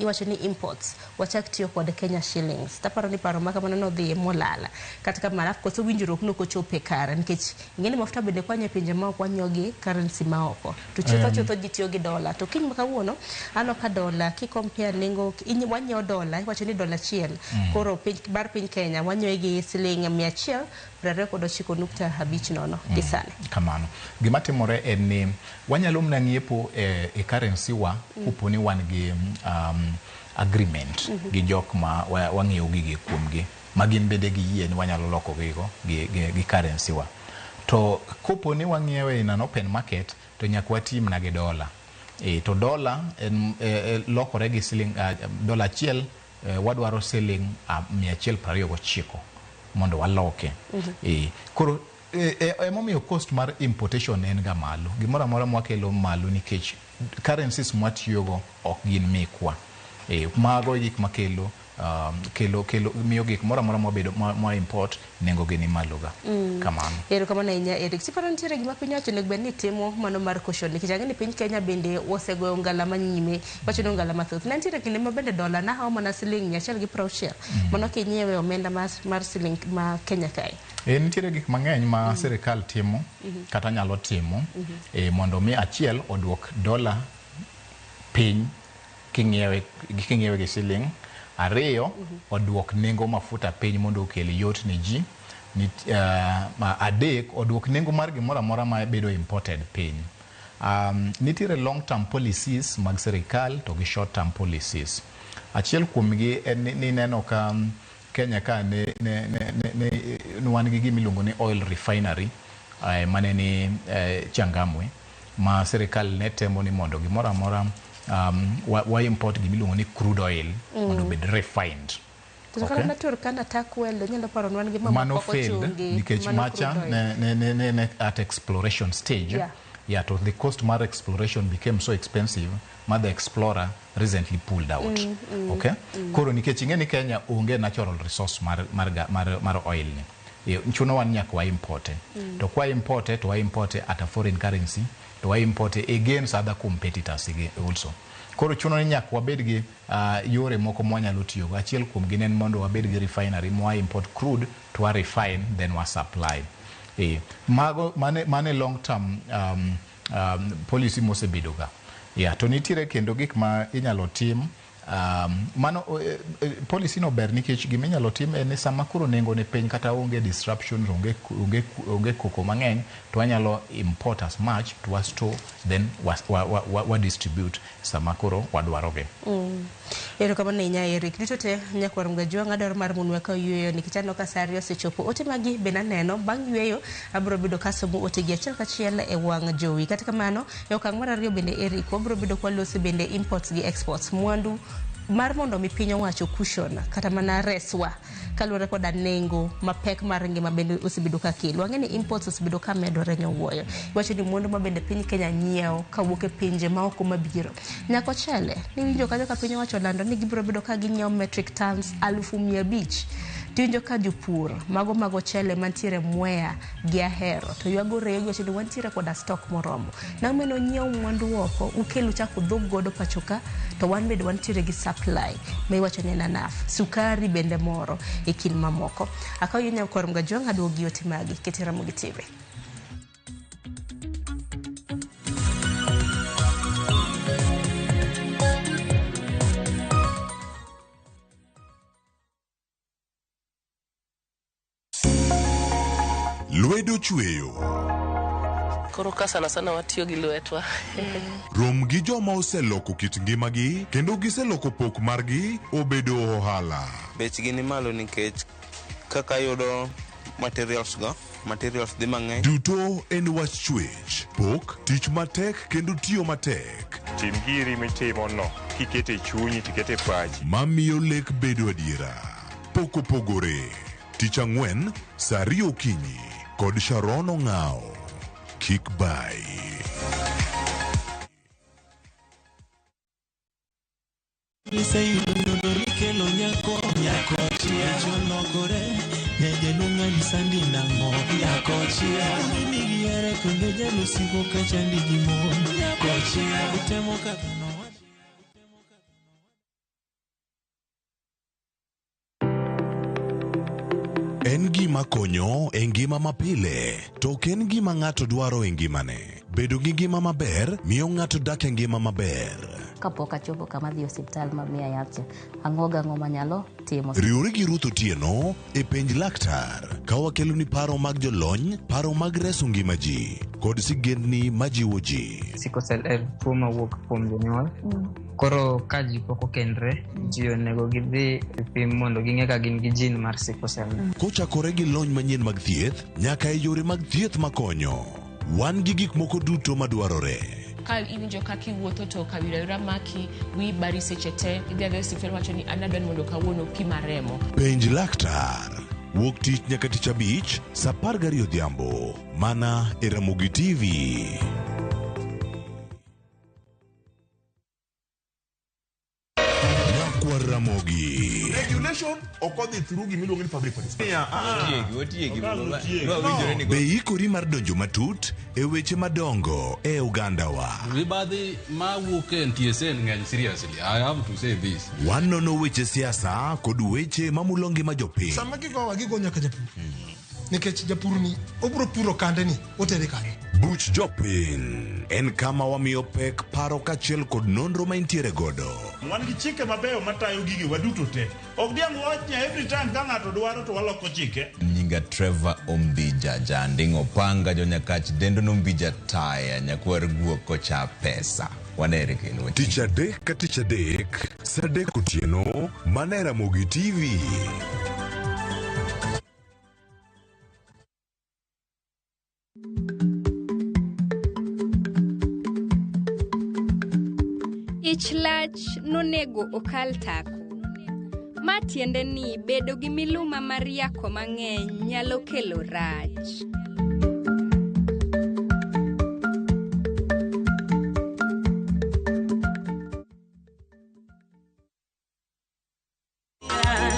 iwacho ni imports wachak tiyo kod Kenya shillings. Taparo ni paro ma kamano nodhi molala. Kata kamano alafu koso winjruok nok ochopo e kare nikech ing'e ni mafuta bende kwanyiewo e pinje maoko wanyiewo gi currency maoko. To chutho chutho ji tiyo gi dola. To kiny ma kawuono aneno ka dola ki compare nengo wanyiewo dola iwacho ni dola achiel koro piny, mar piny Kenya wanyiewe gi siling 129.50 gi sani. Kamano. Gima timore en ni wanyalo mana ng'iepo e currency wa kopo ni wan gi agreement gi jok ma wang'iewo gigi kuomgi ma gin bende giyie ni wanyalo loko gigo gi currency wa. To kopo ni wang'iewe in an open market to nyaka wati mana gi dola. To dola en lokore gi siling dola achiel, wadwaro siling 129 mondo waloke. Koro emomiyo cost mar importation en ga malo. Gimoro amora mwakelo malo nikech currencies mwatiyogo ok gin mekwa. Mago e gik makelo kelo kelo miyo gik moro amora mwabedo mwa import nengo gi ni malo ga. Kamano. Erokamano ahinya, Eric. Tiparo nitiere gima piny owacho onego bed ni timo mano mar caution, nikech ang'e ni piny Kenya bende osegoyo ngala manyime, wacho ni ongala mathoth. Ne nitiere kinde ma bende dola nahawo mana siling 160. Mano kinyiewe omenda mar siling ma Kenya kae. Nitiere gik mang'eny ma sirikal timo kata nyalo timo mondo mi achiel oduok dola piny king'iewe gi siling. Ariyo, oduok nengo mafuta piny mondo okel yot ne ji. Adek, oduok nengo mar gimoro amora ma bedo imported piny. Nitiere long term policies mag sirikal to gi short term policies. Achiel kuomgi en ni neno ka Kenya ka ne wan gi gima iluongo ni oil refinery mane ni Changamwe, ma sirikal ne temo ni mondo gimoro amora wa import gima iluongo ni crude oil mondo obed refined. To kata na Turkana Turkwel nyalo paro nwan gi mano failed nikech macha ne at exploration stage. Yeah, to the cost mar exploration became so expensive ma the explorer recently pulled out. Okay? Koro nikech ing'e ni Kenya onge natural resource mar oil ni. Chuno wan nyaka wa importe. To kwa importe, to wa importe at a foreign currency, to wa importe against other competitors also. Koro chuno ni nyaka wabed gi yore moko mwanyalo tiyogo. Achiel kuom gin en mondo wabed gi refinery mwa import crude to wa refine then wa supply. Mago mane long term policy mosebedo ga. Yeah, to nitiere kendo gik ma inyalo tim. Mano policy no ber nikech gima inyalo tim en ni sama koro nengo ni piny kata onge disruption, onge koko mang'eny, to wanyalo import as much to wa store then wa distribute sama koro wadwarogi. Erokamano ahinya, Eric. Duto te nyakwar Mgajwang' adwaro mar mondo wakaw yueyo nikech aneno ka sa 2 osechopo. Ote magi bende aneno bang' yueyo abiro bedo kasomo otegi achiel kachiel e wang' jowi. Kata kamano e okang' mar ariyo bende Eric wabiro bedo kwaloso bende imports gi exports, mwandu mar mondo mi piny owacho cushion kata mana reswa kaluwore koda nengo mapek mar ngima bende osebedo ka kelo. Wang'e ni imports osebedo ka medore nyowuoyo. Iwacho ni mwandu ma bende piny Kenya nyiewo kawuok e pinje maoko mabiro. Nyaka ochele, niwinjo kanyo ka piny owacho olando ni gibiro bedo ka ginyiewo metric tons 500,000. Tiwinjo ka jopur mago mag ochele mantiere Mwea gi Ahero to ywago reyo giwacho ni wantiere koda stock moromo. Nang'o mane onyiew mwandu oko ukel uchak udhug godo pacho ka to wan bende wantiere gi supply ma iwacho ni en enough. Sukari bende moro e kind mamoko. Akaw yie nyakwar Mgajwang' aduogo gi ote magi kete Ramogi TV. Lwedo chweyo. Koro ka sana sana watiyo gi lwetwa. Rom gi joma oseloko kit ngimagi kendo giseloko pok margi obedo ohala. Bechgi ni malo nikech kaka yudo materials go, materials dhi mang'eny. Duto en wach chwech, pok, tich matek kendo tiyo matek. Tim giri mitimo no kikete chunyi tikete pachi. Mamiyo lek bedo adiera. Pok opogore. Tich ang'wen, saa 2 okinyi kod Sharon Ong'ao. Kik bai. Iseyudo nikelo nyako, nyako chia. Cholokore, nyajaluong' sandi nang'o, nyako chia. Nigiere kendo jalusigo kachandi gi mon, nyako chia. Utemo kaka no. En gima konyo e ngima mapile, to ok en gima ng'ato dwaro e ngimane. Bedo gi ngima maber miyo ng'ato dak e ngima maber. Kapok achopo kama dhi osiptal ma miya yath cha, ang'o gang'o manyalo timo. Riwri gi Ruth Otieno e Penj Laktar ka wakeloni paro mag jolony, paro mag reso ngima ji kod sigendni majiwo ji. Sickle cell en tuo mawuok kuom jonyuol. Koro ka ji pok okendre, ji onego gidhi e pim mondo ging'e ka gin gi gene mar sickle cell. Kochakore gi lony manyien mag thieth nyaka e yore mag thieth makonyo. Wan gi gik moko duto madwarore. Ka iwinjo kaka iwuotho to kawira wira maki, wiyi bari seche te, idhi adhiya e osiptal iwacho ni an adwa ni mondo kawuono opima remo. Penj laktar. Wuok tich nyaka tich abich saa 12 odhiambo mana e Ramogi TV. Nyakwar Ramogi. Regulation ok odhi through gima iluongo ni public participation. Otiegi, otiegi. No. Be iikori mar donjo matut e weche madongo e ogandawa? Mibadhi ma wuok e NTSA ng'eny seriously. I have to say this. Wanono weche siasa kod weche mamulo ngima jopiny. Sama gigowa gigo nyaka japur. Nikech japur ni obro puro kande ni otere kanye. Buch Jopiny en kama wamiyo pek paro kaachiel kod nonro ma intiere godo. Wan gi chike mabeyo matayo gigewa duto te. Ok diang' wawach ni every time ka ng'ato dwaro to waloko chike. Nyinga Trevor Ombija Janding Opanga Jonyakach dendo nombija taya nyakwar guok kocha pesa. Wanere kendo. Tich adek ka tich adek, saa adek otieno, mana e Ramogi TV. Ich lach nonego okal tako. Ma tiende ni bedo gi miluma mar yako mang'eny nyalo kelo rach.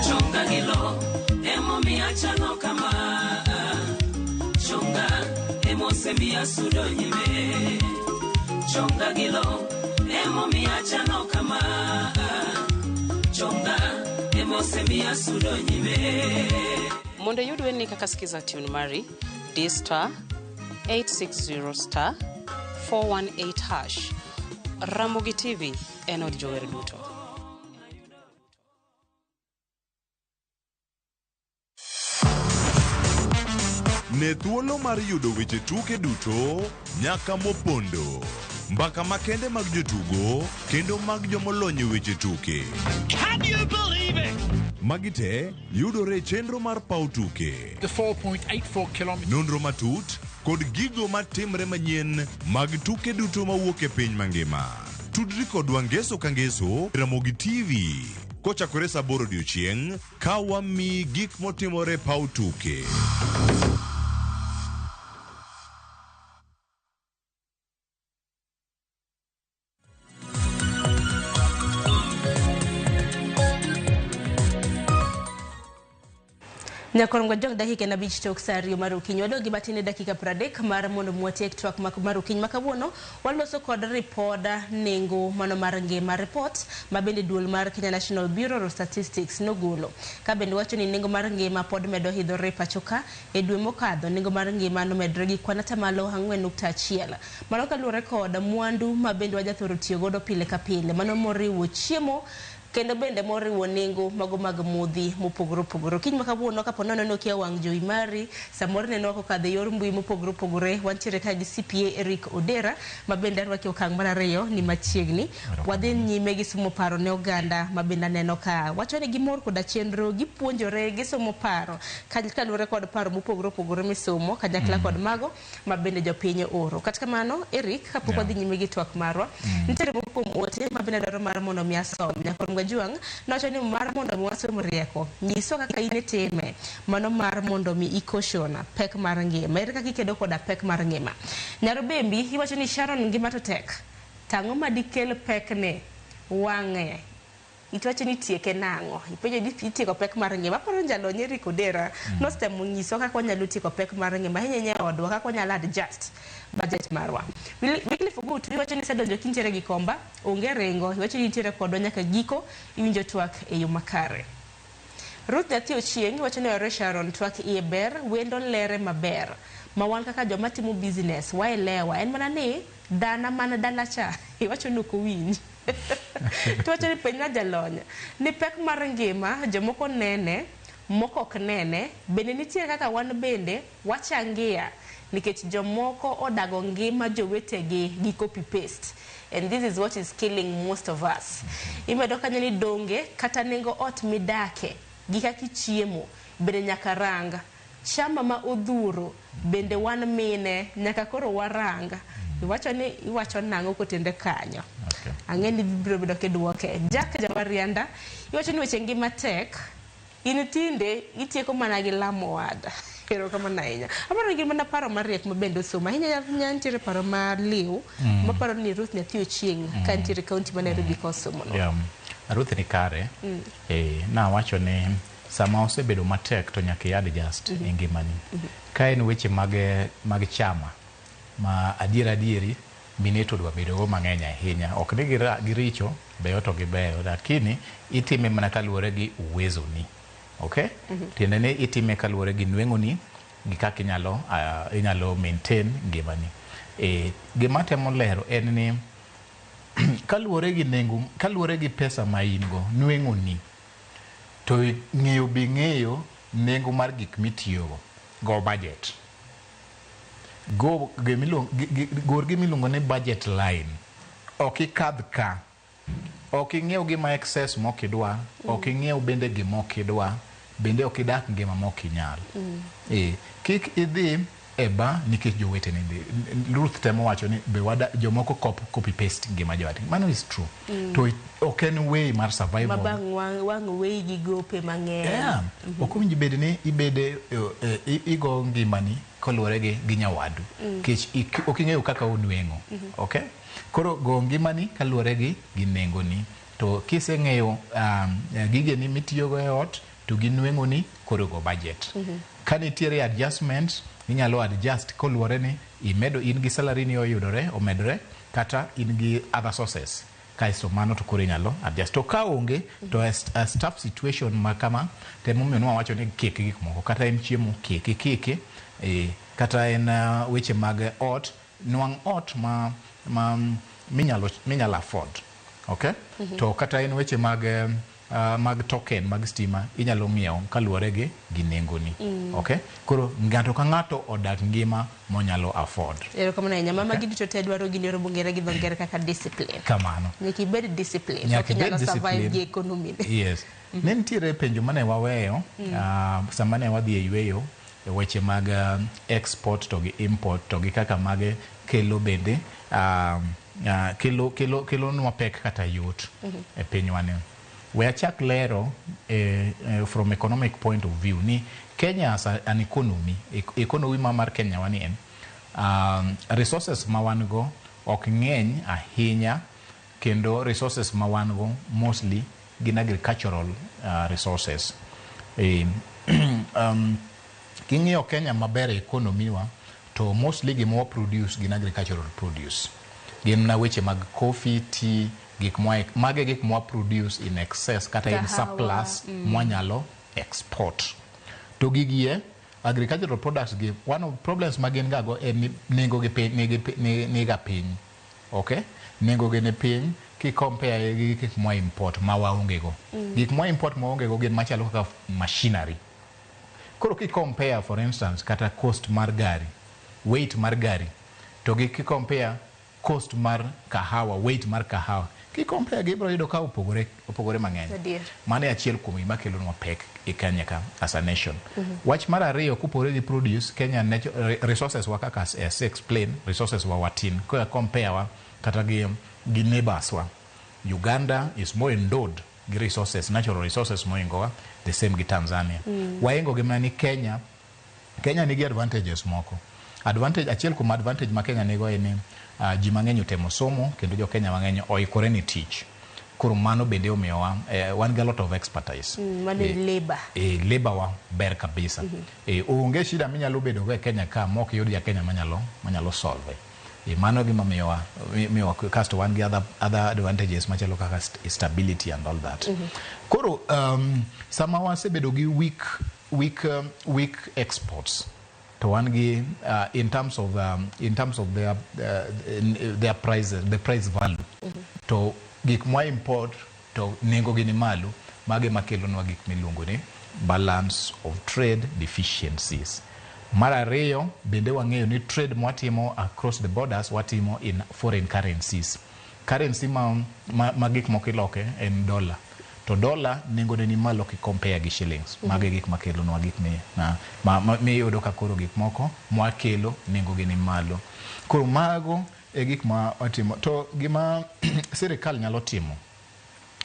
Chonga gi lo emomiyo achalo kama Chonga emosemiya sudo nyime Chonga gi lo emomiyo achalo kama Chonga emosemiya sudo nyime Mondo iyud wendni kaka Skiza tune mari, di star 860 star 418 hash. Ramogi TV en od jower duto. Ne thuolo mar yudo weche tuke duto nyaka mopondo. Mbaka makende mag jotugo kendo mag jomolony e weche tuke. Can you believe it? Magi te yudore e chenro mar paw tuke. The 4.84 kilometers. Nonro matut kod gigo matimre manyien mag tuke duto mawuok e piny mangima. Tudri kodwa ngeso ka ngeso e Ramogi TV kochakore saa aboro odiochieng' ka wamiyi gik motimore e paw tuke. Nyakorongwa jong dakika en abich tok saa ariyo mar okinyi. Wadog gi matin e dakika 30 mar mondo mwatiek twak mar okinyi ma kawuono. Waloso kod ripoda nengo mano mar ngima report ma bende duol mar Kenya National Bureau of Statistics nogolo. Ka bende wacho ni nengo mar ngima pod medo hidhore pacho ka e dwe mokadho nengo mar ngima nomedore gi kwan atamalo 4.1. Mano kaluwore kod mwandu ma bende wajathoro tiyo godo pile ka pile. Mano moriwo chiemo kendo bende moriwo nengo mago mag modhi mopogore opogore. Okinyi ma kawuono kapo nono ni okia wang' jowi mari, samoro ineno kokadho e yor mbui mopogore opogore, wantiere ka gi CPA Eric Odera ma bende arwaki e okang' mar ariyo ni machiegni. Wadhi nyime gi somo paro ne oganda ma bende aneno ka wacho ni gimor koda chenro, gipuonjore, gisomo paro kaluwore kod paro mopogore opogore misomo kanyakla kod mago ma bende jopiny oro. Kata kamano, Eric, kapok wadhi nyime gi twak marwa, nitiere moko kuom ote ma bende dwaro mar mondo mi asom. Nyakorongwa Juang' nowacho ni mar mondo mi wasom rieko, nyiswa kaka in itime, mano mar mondo mi ikoshona pek mar ngima. Ere kaka ikedo koda pek mar ngima? Nyarobembi iwacho ni Sharon ngima to tek. Tang'o ma dikel pek ne wang'e? Iwacho ni tieke nang'o? Ipenjo ni itieko pek mar ngima. Aparo ni jalony Eric Odera nosetemo nyiso kaka wanyalo tieko pek mar ngima, ahinya ahinya e odwa, kaka wanyalo adjust budget marwa. Wycliffe Ogutu iwacho ni isedonjo kintiere gi komba, onge ringo, iwacho ni intiere kodwa nyaka giko, iwinjo twak e yo makare. Ruth Nyathi Ochieng' iwacho ni ore Sharon twak iye ber, wendo lere maber. Ma wan kaka joma timo business, waelewa. En mana ni dana man dala cha, iwacho ni ok owinj. Tiwacho ni penjna jalony, ni pek mar ngima jomoko nene, moko ok nene, bende nitie kaka wan bende wachangia nikech jomoko odago ngima jowetegi gi copy paste. And this is what is killing most of us. Imedo kanyo ni donge kata nengo ot midake gi kaka ichiemo bende nyaka rang. Chama ma odhuro bende wan mine nyaka koro warang. Iwacho ni iwacho nang'o kotende kanyo. Ang'e ni biro bedo kidwoke. Jack Jawarianda, iwacho ni weche ngima tek. In tinde itieko mana gi lamo wada. Erokamano ahinya. Aparo ni gin mana paro mariek ma bende osomo. Ahinya ahinya nitiere paro maliw maparo ni Ruth nyathi Ochieng' ka nitiere kaunti ma Nairobi ka osomo no. Yeah. Ruth ni kare. Nawacho ni sama osebedo matek to nyaka i adjust e ngimani. Ka en weche mag chama ma adier adieri mine to dwa bedo go mang'eny ahinya. Ok ni giricho, beyo to gibeyo, lakini itime mana kaluwore gi uwezo ni. Okay? Tiende ni itime kaluwore gi nweng'oni gi kaka inyalo maintain ngimani. Gima atemo lero en ni kaluwore gi nengo, kaluwore gi pesa ma in go, nweng'oni, to ng'eyo be ng'eyo nengo mar gik mitiyogo, go budget. Go gor gimiluongo ni budget line. Ok ikadh ka. Ok ing'iew gima excess mok idwa, ok ing'iew bende gima ok idwa, bende ok idak ngima mok inyal. Kik idhi e bar nikech joweteni dhi. Ruth temo wacho ni be wada jomoko copy paste ngima jowadgi. Mano is true. To ok en way mar survival. Ma bang' wang' weyi gi gope mang'eny. Yeah. Ok owinjo bed ni ibede igo ngimani kaluwore gi nyawadu. Nikech ok ing'eyo kaka onweng'o. Okay? Koro go ngimani kaluwore gi nengoni. To kiseng'eyo gigeni mitiyogo e ot to gi nweng'oni, koro go budget. Ka nitiere adjustment, inyalo adjust koluwore ni imedo in gi salary ni oyudore, omedore, kata in gi other sources. Kaeto mano to koro inyalo adjust. To ka onge, to a tough situation ma kama, temomiyo nwawacho ni kik gik moko. Kata en chiemo, kiki kiki, kata en weche mag ot, nwang' ot ma minyalo afford. Okay? To kata en weche mag token mag stima inyalo ng'iewo kaluwore gi nengoni. Okay? Koro ng'ato ka ng'ato odak ngima monyalo afford. Erokamano ahinya. Mama giduto te dwaro gini yor bungere gi dho ngere kaka discipline. Kamano. Nyaka ibed discipline. Nyaka Ok ibed inyalo survive discipline. gi economy ni. Yes. Ne nitiere penjo mane waweyo sama ne wadhi e yweyo e weche mag export to gi import to gi kaka mage kelo bende kelo nwa pek kata yot e pinywa ni. We achak lero from economic point of view ni Kenya as an economy, economy ma mar Kenya wani en resources ma wan go ok ng'eny ahinya, kendo resources ma wan go mostly gin agricultural resources. King'iyo Kenya maber e economy wa, to mostly gima wa produce gin agricultural produce. Gin na weche mag coffee, tea, gik mwa, mage gik mwa produce in excess kata in Kahawa, surplus mwanyalo export. To gigi e agricultural products gi, one of problems ma gin ga go en ni nengo gi piny, niga piny. Okay? Nengo gi ni piny ki compare gi gik mwa import ma waonge go. Gik mwa import ma waonge go gin machalo kaka machinery. Koro ki compare for instance kata cost mar gari, weight mar gari, to gi ki compare cost mar kahawa, weight mar kahawa, ki compare gi ibiro yudo ka opogore mang'eny. Adier. Mano e achiel kuom gima kelonwa pek e Kenya ka as a nation. Wach mar ariyo, kopogore gi produce, Kenya resources wa kaka as explain, resources wa watin. Ka compare wa kata gi neighbors wa, Uganda is more endowed gi resources, natural resources moingo wa, the same gi Tanzania. Waingo gi mana ni Kenya nigi advantages moko. Advantage, achiel kuom advantage ma Kenya nigo en ni ji mang'eny otemo somo kendo jo Kenya mang'eny oikore ni tich. Koro mano bende omiyowa wan gi a lot of expertise. Mano en labor. Labor wa ber kabisa. Onge shida minyalo bedo go e Kenya ka mok iyud ja Kenya manyalo solve. Mano gima miyowa kasto wan gi other advantages machalo kaka stability and all that. Koro sama wasebedo gi weak exports, to wan gi in terms of their prices, the price value, to gik mwa import to nengo gi ni malo, mage makelonwa gik miluongo ni balance of trade deficiencies. Mar ariyo, bende wang'eyo ni trade mwatimo across the borders watimo in foreign currencies. Currency ma gik moko iloke en dollar. To dollar nengone ni malo ki compare gi shillings. Mage gik makelonwa gik miyudo ka koro gik moko mwakelo nengo gi ni malo. Koro mago e gik ma watimo. To gima sirikal nyalo timo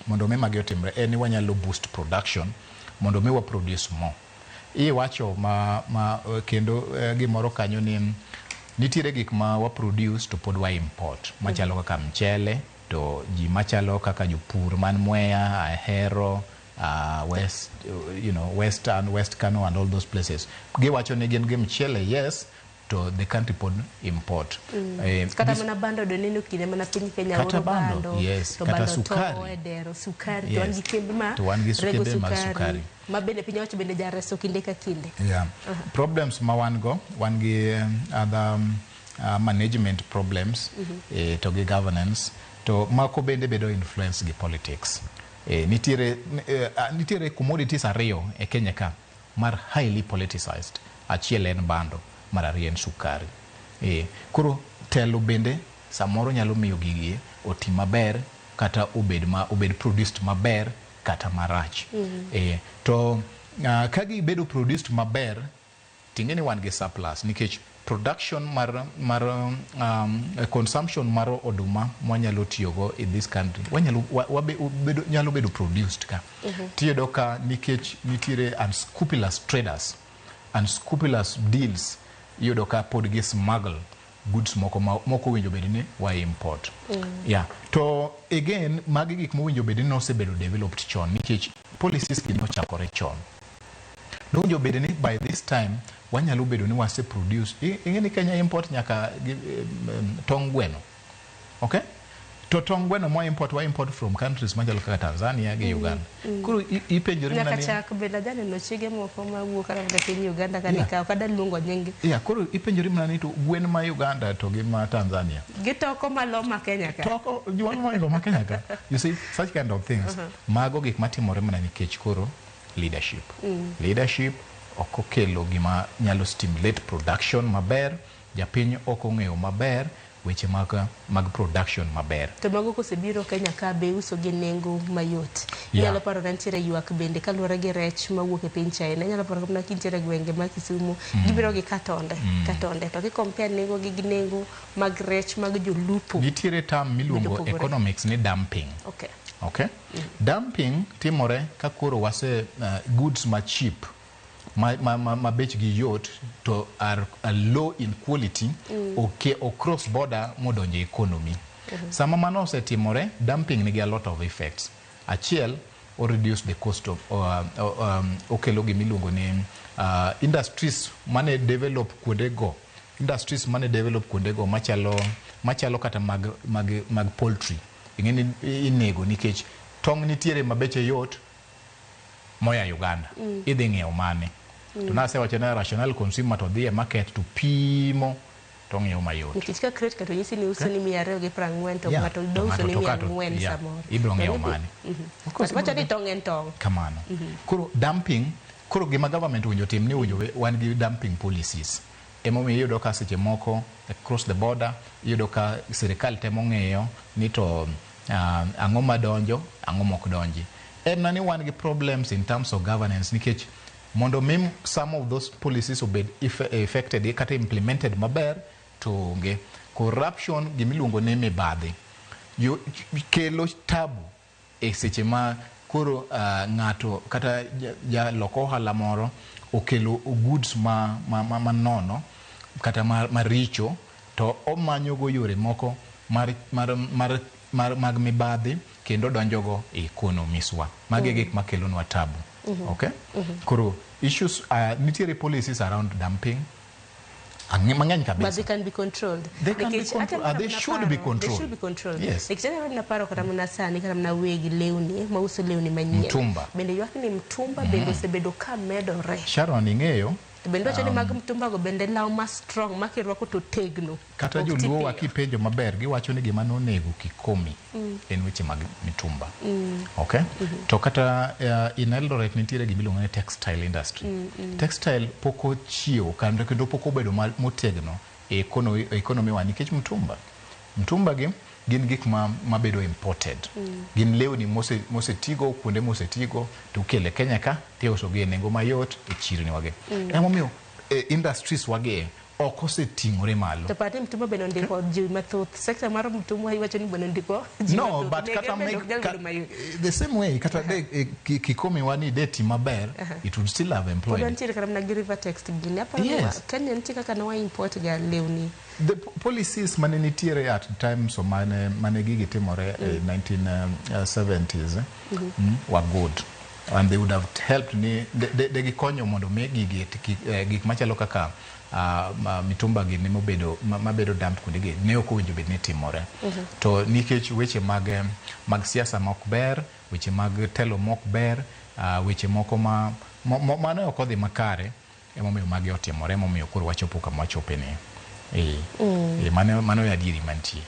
mondo mi magi otimre en ni wanyalo boost production mondo mi wa produce more. Iwacho ma kendo gimoro kanyo ni nitiere gik ma wa produce to pod wa import machalo kaka mchele, to ji machalo kaka jopur man Mwea, Ahero, West, Western, West Kano and all those places. Giwacho ni gin gi mchele, yes, to the country pod import. Kata mana bando do neno kinde mana piny Kenya kata oro bando, yes, to kata bando sukari. To e dero sukari, to wan Yes. gi kembe ma To wan gi rego kembe mag sukari. Ma bende piny owacho bende jareso kinde ka kinde. Yeah. Problems ma wan go, wan gi other management problems, to gi governance, to mako bende bedo influence gi politics. Nitiere commodities ariyo e Kenya ka mar highly politicized. Achiel en bando, mar ariyo en sukari. Koro telo bende samoro nyalo miyo gigi oti maber kata obed produced maber kata marach. To ka gibedo produced maber, ting'e ni wan gi surplus nikech production mar consumption mar oduma mwanyalo tiyogo in this country wanyalo nyalo bedo produced ka. Tiyudo ka nikech nitiere unscrupulous traders, unscrupulous deals, iyudo ka pod gi smuggle goods moko ma moko owinjo bed ni wa import. Yeah. To again, magi gik mowinjo bed ni nosebedo developed chon nikech policies gi nochakore chon. Nowinjo bed ni by this time wanyalo bedo ni wase produce. Ing'e ni Kenya import nyaka tong gweno. Okay? To tong gweno mwa import, wa import from countries machalo kaka Tanzania gi Uganda. Koro ipenjori Nyaka mana ni chak bende ajaneno chege moko mawuok kata piny Uganda ka nikawo kada luongo nying. Yeah, koro ipenjori mana ni to gwen ma Uganda to gi ma Tanzania. Gitoko malo ma Kenya ka. Toko gwen moingo ma Kenya ka. You see, such kind of things. Mago gik matimore mana nikech koro leadership. Leadership ok okelo gima nyalo stimulate production maber, japiny ok ong'eyo maber weche mag production maber. To mago kosebiro Kenya ka be uso gi nengo mayot. Inyalo paro ka nitiere ywak bende kaluwore gi rech mawuok e piny China. Inyalo paro mana kintiere e gwenge ma Kisumu, gibiro gi katonde, katonde. To ki compare nengo gi nengo mag rech mag jolupo. Nitiere term miluongo Opogore. economics ni dumping. Okay. Okay? Dumping timore ka koro wase goods ma cheap ma bechgi yot to are low in quality, okay, o cross border modonjo e economy. Sama mano osetimore, dumping nigi a lot of effects. Achiel, o reduce the cost of okelo gimiluongo ni industries mane develop kuondego, industries mane develop kuondego machalo kata mag poultry. Ing'e ni inego nikech tong' nitiere ma beche yot moya Uganda. Idhi ng'iewo mane? To nasewacho ni rational consumer to dhi e market to pimo to ng'iewo mayot. Nikech ka crate kato nyisi ni uso ni 240 to ng'ato To do uso ng'ato ni to mia kato, ang'wen samoro. Ibiro To ng'iewo nidhi- mane? Of course, But wacho ni ibiro- tong' en tong'. Kamano. Koro dumping, koro gima government owinjo tim ni owinjo wan gi dumping policies. Emomiyo iyudo ka seche moko across the border, iyudo ka sirikal temo ng'iyo ni to ang'o madonjo, ang'o mok donji. En na ni wan gi problems in terms of governance nikech mondo mi some of those policies obed affected kata implemented maber to onge. Corruption gimiluongo ni mibadhi kelo tabu e seche ma koro ng'ato kata jalok ohala moro okelo goods ma nono kata maricho to omanyogo yore moko mag mibadhi kendo donjogo e economies wa. Magi e gik makelonwa tabu. Okay? Koro issues, nitiere policies around dumping mang'eny kabisa. But they can be controlled. They can be Nikech ata controlled. They mana should be paro, controlled. They should be controlled. Yes. Nikech ata mana paro kata mana sani kata mana weg lewni mauso lewni manyien. Mtumba. Bende ywak ni mtumba bende osebedo ka medore. Sharon ing'eyo. To bende wacho ni mag mtumba go bende law ma strong ma kirwako to tegno. Kata Ok ti joluo wa piyo. kipenjo maber giwacho ni gima nonego Kikomi en weche mag mitumba. Okay? To kata in Eldoret nitiere gimiluongo ni textile industry. Textile pok ochiewo kendo pok obedo motegno e economy wa nikech mtumba. Mtumba gi gin gik mabedo imported. Gin lewni mosetigo kuonde mosetigo to ikele Kenya ka tiuso gi e nengo mayot e chirni wage. Emomiyo industries wage Ok oseting'ore malo. To par ni mtumba bende ondiko ji mathoth. Sector mar mtumba iwacho ni bende ondiko ji No, mathoth. but Nege kata bende make, ok nyal ka, bedo mayot. the same way kata de kikomi wani de ti maber, it would still have Pod employed. wantiere kata mana gi river text gini. Aparo ni Yes. Kenya nitie kaka ne wa import ga lewni. The policies mane nitiere at times so mane gigi timore 1970s were good and they would have helped ni de gikonyo mondo mi gigi gik machalo kaka mitumba gini mobedo mabedo dumped kuondegi ne ok owinjo bed ni timore. To nikech weche mag siasa ma ok ber, weche mag telo ma ok ber, weche moko ma mane ok odhi makare, emomiyo magi otimore, emomiyo koro wachopo kama wachope ni. Mano e adieri mantie.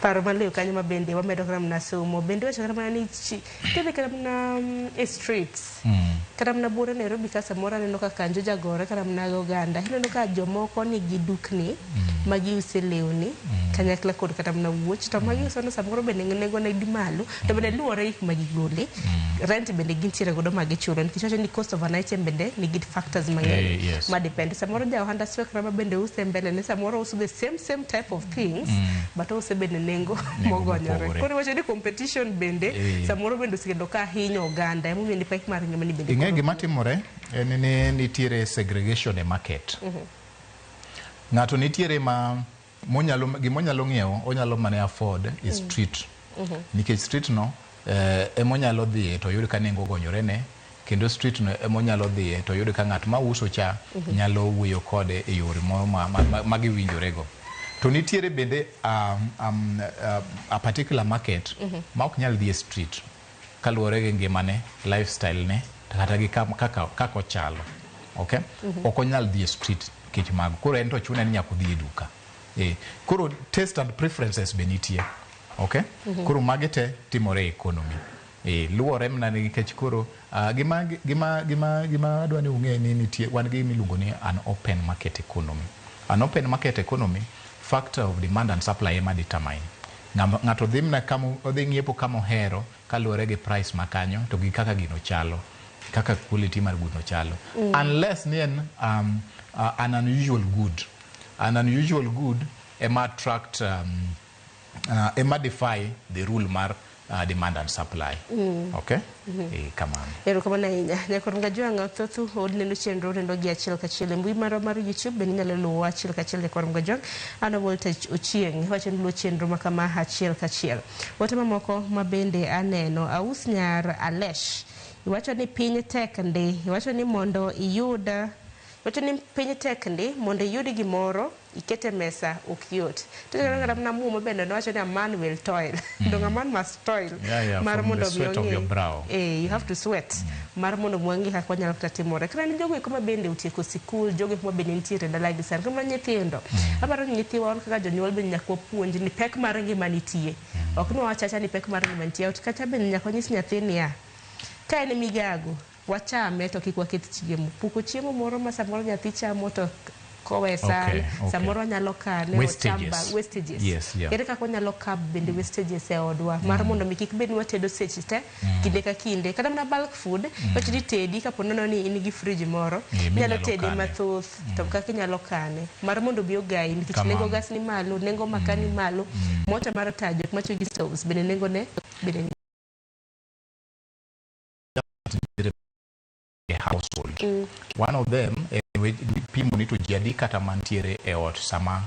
Paro maliw kanyo ma bende wamedo kata mana somo. Bende wacho kata mana ni kidhi kata mana e streets. Kata mana buore Nairobi ka samoro aneno ka kanjo jagore kata mana gi oganda. Ineno ka jomoko nigi dukni ma giuse lewni kanyakla kod kata mana wuoch. To magiuso no samoro bende nengo ne ni malo. To bende luwore gi kuma gigole. Rent bende gintiere godo ma gichulo. Nikech wacho ni cost of an item bende nigi factors mang'eny. Yes. Ma depend. Samoro ja ohanda swekra ma bende use mbele ne samoro uso the same type of things but use bende nengo mogonyore. Mopogore. Koro iwacho ni competition bende samoro bende osekedo ka hinyo oganda. Emomiyo ni pek mar ngima ni bende Ing'e koro gima timore en ni nitiere segregation e market. Ng'ato nitiere ma monyalo gimonyalo ng'iewo onyalo mana afford e street. Nikech street no emonyalo dhiye to oyud ka nengo ogonyore ne, kendo street no emonyalo dhiye to oyud ka ng'at ma uso cha nyalo wuoyo kode e yore moro ma giwinjorego. To nitiere bende a particular market ma ok nyal dhi e street kaluwore gi ngimane, lifestyle ne, kata gi kaka ochalo. Okay? Ok onyal dhi e street nikech mago. Koro en to chune ni nyaka odhi e duka. Koro taste and preferences be nitie. Okay? Koro magi te timore e economy. Luwore mana nikech koro gima adwa ni ung'e ni nitie wan gi gima iluongo ni an open market economy. An open market economy, factor of demand and supply ema determine. Ng'ato dhi mana kama odhi ng'iepo kama ohero kaluwore gi price ma kanyo to gi kaka gino chalo, kaka quality mar gino chalo. Unless ni en an unusual good. An unusual good ema attract ema defy the rule mar demand and supply. Okay? Kamano. Erokamano ahinya. Nyakor Mgajwang' thothu neno chenro neno gi achiel kachiel e mbui marwa mar YouTube bende inyalo luwo achiel kachiel Nyakor Mgajwang'. An Walter Ochieng' wacho ni luwo chenro ma kama achiel kachiel. Ote mamoko ma bende aneno Aus Nyar Alesh iwacho ni piny tek ndi, iwacho ni mondo iyud, iwacho ni piny tek ndi mondo iyud gimoro ikete mesa ok yot. To kata mana Muma bende nowacho ni a man will toil. Dong a man must toil. Yeah, mar from mondo the sweat mi of your ong'e. brow. You have to sweat. Mar mondo mwang'e kaka wanyalo kata timore. Kata ni jogo eko ma bende otieko sikul, jogo eko ma bende nitiere e dalagi sani. Kata mana nyithindo. Aparo ni nyithiwa wan kaka jonyuol bende nyaka wapuonj ni pek mar ngima nitie. Ok ni wawachacha ni pek mar ngima nitie. Ot kacha bende nyaka wanyis nyathi niya, ka en migago, wachame to kik waketh chiemo. Puko chiemo moro ma samoro nyathi chamo to kowe san, samoro wanyalo kane, Wastages. ocham wastages. Yes, yeah. Ere kaka wanyalo kab bende wastages e odwa mar mondo mi kik bed ni watedo seche te kinde ka kinde. Kata mana bulk food, wacho ni tedi kapo nono ni in gi fridge moro, minyalo inyalo tede kane. mathoth to kaka inyalo kane mar mondo obi ogayi nikech Kamano. nengo gas ni malo, nengo makaa ni malo, mota mar taya jok matiyo gi stoves bende nengo ne bende ni a household. One of them en pimo ni to ji adi kata mantiere e ot sama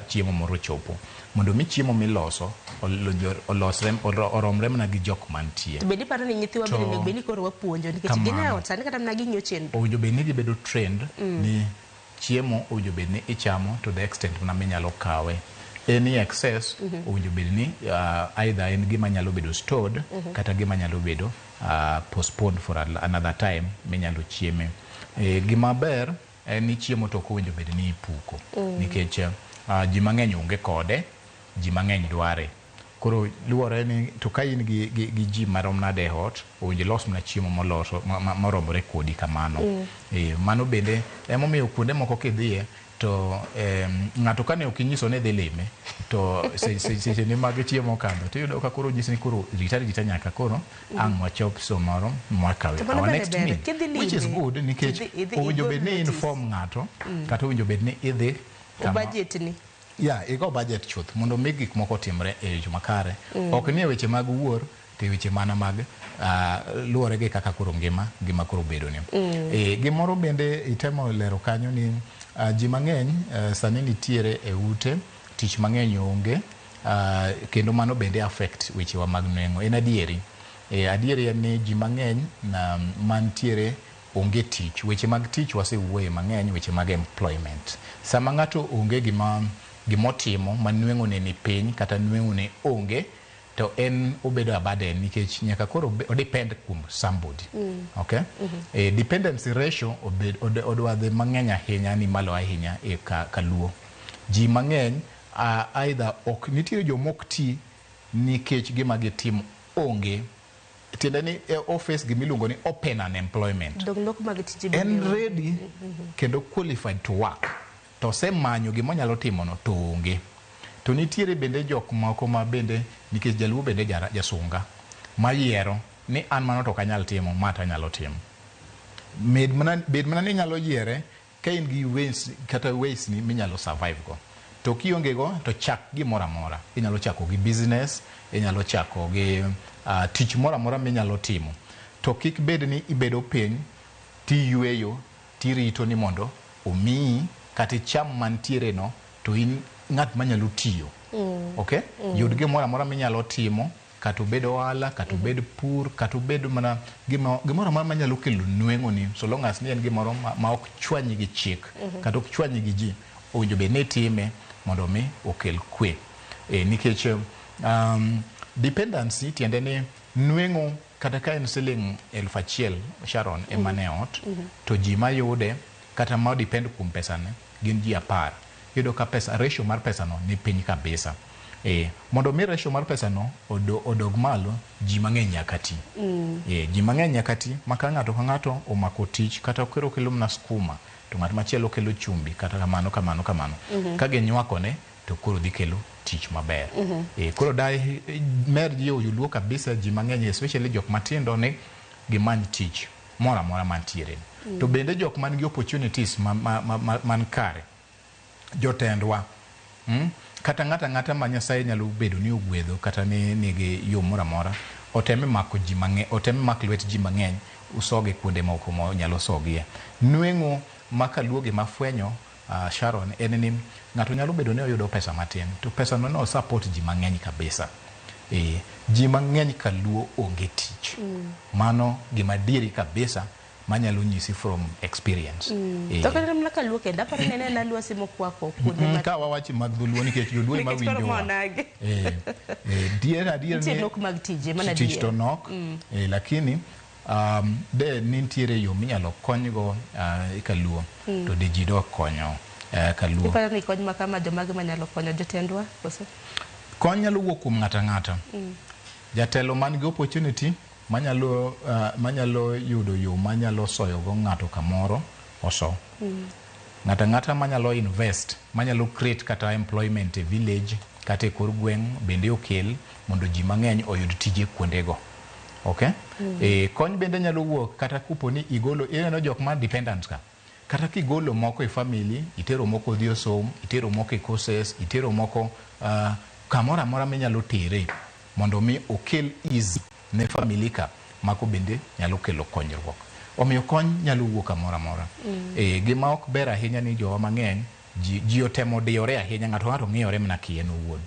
chiemo moro chopo mondo mi chiemo miloso olosre oromre mana gi jok mantie. To bende iparo ni nyithiwa bende onego bed ni koro wapuonjo nikech gin e ot sani kata mana ging'iyo chenro. Owinjo bed ni gibedo trained ni chiemo owinjo bed ni ichamo to the extent mana minyalo kawe. Any excess owinjo bed ni either en gima nyalo bedo stored kata gima nyalo bedo postponed for another time minyalo chieme. Gima ber en ni chiemo to ok owinjo bed ni ipuko nikech ji mang'eny onge kode, ji mang'eny dware. Koro luwore ni to ka in gi ji marom nade e ot, owinjo ilos mana chiemo moloso moromore kodi kamano. Mano bende emomiyo kuonde moko kidhiye To ng'ato kane ok inyiso ni dhi lime to seche ne mag chiemo okadho tiyudo ka koro onyisi ni koro rita rita nyaka koro ang' wachop samoro mwakawe To mano our bende next ber. meal, Kidhi which is lime, good nikech tidhi- owinjo igo bed ni notice. inform ng'ato kata owinjo bed ni idhi kama Budget ni. ya igo budget chuth mondo mi gik moko otimre e yo makare. Ok ni e weche mag wuor to e weche mana mag luwore gi kaka koro ngima koro bedo ni. Gimoro bende itemo lero kanyo ni ji mang'eny sani nitiere e ute tich mang'eny onge, kendo mano bende affect wechewa mag nweng'o. En adieri, adieri en ni ji mang'eny mantiere onge tich. Weche mag tich wasewuoye mang'eny, weche mag employment. Sama ng'ato onge gima gimotimo ma nweng'o ne ni piny kata nweng'o ne onge, to en obedo a burden nikech nyaka koro o depend kuom somebody. Okay? Dependency ratio obed odwa dhi mang'eny ahinya, ni malo ahinya e ka Luo. Ji mang'eny either ok nitiere jomok ti nikech gima gitimo onge, tiende ni e office gimiluongo ni open unemployment. Dong nok mag tije En bende onge. ready kendo qualified to work, to osemanyo gima onyalo timono to onge. To nitiere bende jok moko ma bende nikech jaluo bende jasunga mayiero ni an mano to ok anyal timo, ma to anyalo timo. Bed mana ni inyalo yiere ka in gi ways, kata ways ni minyalo survive go. To kionge go to chak gimoro amora. Inyalo chako gi business, inyalo chako gi tich moro amora minyalo timo. To kik bed ni ibedo piny tiyweyo tirito ni mondo omiyi kata icham mantiere no, to in ng'at manyalo tiyo. Okay? Yud gimoro amora minyalo timo, kata obed ohala, kata obed pur, kata obed mana gimoro amora manyalo kelo nweng'o ni, so long as ni en gimoro ma ok chwanyi gi chik kata ok chwanyi gi ji, owinjo bed ni itime mondo mi okel kwe. Nikech dependency tiende ni nweng'o kata ka en siling 1000, Sharon, ema ne ot, to ji mayude kata ma depend kuom pesane gin ji 10, iyudo ka pesa, ratio mar pesano ni piny kabisa. Mondo mi ratio mar pesano odog malo, ji mang'eny nyaka ti. Ji mang'eny nyaka ti ma ka ng'ato ka ng'ato omako tich, kata koro kelo mana skuma to ng'at machielo kelo chumbi, kata kamano kamano kamano, ka ginywakone to koro dhi kelo tich maber. Koro da mer jiwo joluo kabisa, ji mang'eny, especially jok matindo, ni gimany tich moro amora mantiere. To bende jok man gi opportunities man kare, jotendwa, Kata ng'ato ang'ata ma Nyasaye nyalo bedo ni ogwedho kata ni nigi yo moro amora, oteme mako ji mang'eny, oteme mak lwet ji mang'eny, usoge kuonde moko monyalo sogie. Nweng'o ma kaluo gima fwenyo, Sharon, en ni ng'ato nyalo bedo ni oyudo pesa matin to pesa no no support ji mang'eny kabisa. Ji mang'eny kaluo onge tich. Mano gima adieri kabisa manyalo nyisi from experience. To kata mana kaluo kendo, aparo ni en ena lwasi mokwako kuonde ma Ka wawacho mag dholuo nikech joluo ema Nikech koro winjowa. monagi. Dier adier Nitie ni nok mag tije, mana tich to adier. nok, lakini de nitiere yo minyalo konygo kaluo to de ji dok konyo kaluo. Iparo ni kony ma kama jomage manyalo konyo? Jotendwa koso? Kony nyalo wuok kuom ng'ato ang'ata. Jatelo man gi opportunity manyalo yudo yo manyalo soyogo ng'ato kamoro oso. Ng'ato ang'ata manyalo invest, manyalo create kata employment e village kata e kor gweng' bende okel mondo ji mang'eny oyud tije kuondego. Okay? Kony bende nyalo wuok kata kopo ni igolo, ineno jok ma dependent ka. Kata kigolo moko e family, itero moko odhi osom, itero moko e courses, itero moko kamoro amora minyalo tere mondo mi okel ease ne family ka, mako bende nyalo kelo konyruok. Omiyo kony nyalo wuok kamoro amora. Gima ok ber ahinya ni jowa mang'eny ji otemo diyore ahinya, ng'ato ng'ato ng'iyore mana kien owuon.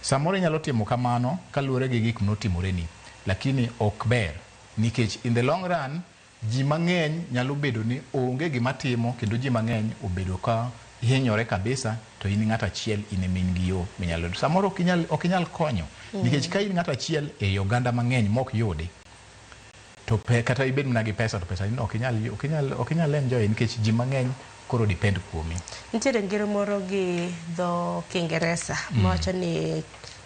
Samoro inyalo timo kamano kaluwore gi gik motimoreni, lakini ok ber nikech in the long run ji mang'eny nyalo bedo ni onge gima timo kendo ji mang'eny obedo ka hinyore kabisa, to in ng'at achiel in ema in gi yo minyalo yudo. Samoro ok inyal konyo nikech ka in ng'at achiel ei oganda mang'eny mok yudi to kata ibed mana gi pesa to pesa ni ok inyal enjoy nikech ji mang'eny koro depend kuomi. Nitiere ngero moro gi dho Kiingereza mawacho ni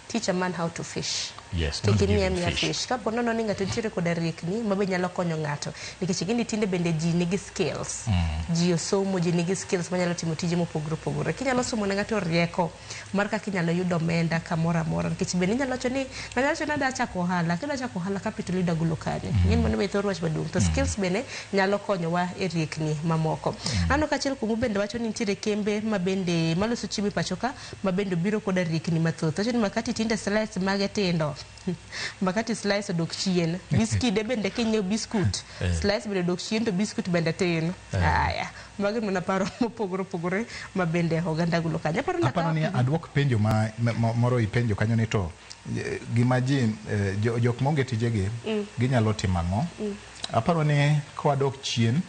teach a man how to fish. Yes, to don't kik give imiya him miya fish. fish. Kapo nono ni ng'ato nitiere koda riekni ma be nyalo konyo ng'ato, nikech ing'e ni tinde bende ji nigi skills. Ji osomo, ji nigi skills manyalo timo tije mopogore opogore. Kinyalo somo ne ng'ato rieko mar kaka inyalo yudo omenda kamoro amora, nikech bende inyalo wacho ni ng'ato wacho ni adwa chako ohala, kidwa chako ohala capital idwa golo kanye? Ing'e ni mano be thor wach maduong'. To skills bende nyalo konyowa e riekni mamoko. Aneno ka achiel kuomu bende wacho ni nitiere kembe ma bende maloso chiemo e pacho ka ma bende obiro koda riekni mathoth. Wacho ni makati tinde slice mage tindo. Makati slice odok chien. Biskide bende kinyiewo biskut, slice bende odok chien to biskut bende tin. Aya, magi mana paro mopogore opogore ma bende oganda golo kanyo. Aparo ni Aparo ni aduok penjo ma moro ipenjo kanyo ni to gima ji jok maonge tijegi ginyalo timo ang'o? Aparo ni kwadok chien,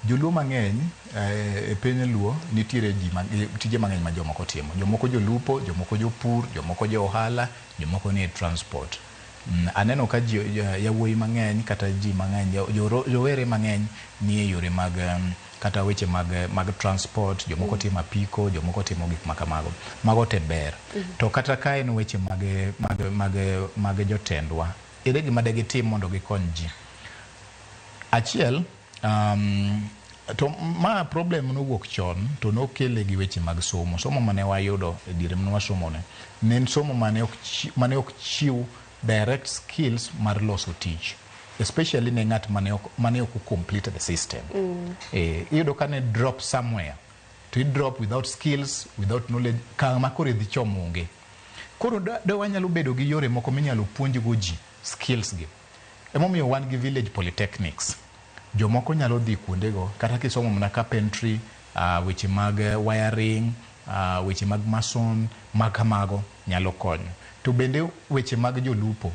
joluo mang'eny e piny luo nitiere ji tije mang'eny ma jomoko timo. Jomoko jolupo, jomoko jopur, jomoko jo ohala, jomoko nie transport. Aneno ka ji yawuoyi mang'eny kata ji mang'eny jowere mang'eny nie yore mag kata weche mag transport, jomoko timo apiko, jomoko timo gik ma kamago. Mago te ber. To kata ka en weche mag jotendwa, ere gima de gitim mondo gikony ji? Achiel, to ma problem nowuok chon to nokele gi weche mag somo. Somo mane wayudo e diere mane wasomone, ne en somo mane ok chiw direct skills mar loso tich, especially ne ng'at mane ok complete the system. Iyudo ka ne drop somewhere, to i drop without skills, without knowledge, kama koro idhi chomo onge. Koro da wanyalo bedo gi yore moko minyalo puonjgo ji skills gi. Emomiyo wan gi village polytechnics. Jomoko nyalo dhi kuondego kata kisomo mana carpentry, weche mag wiring, weche mag mason, mag kamago nyalo konyo. To bende weche mag jolupo,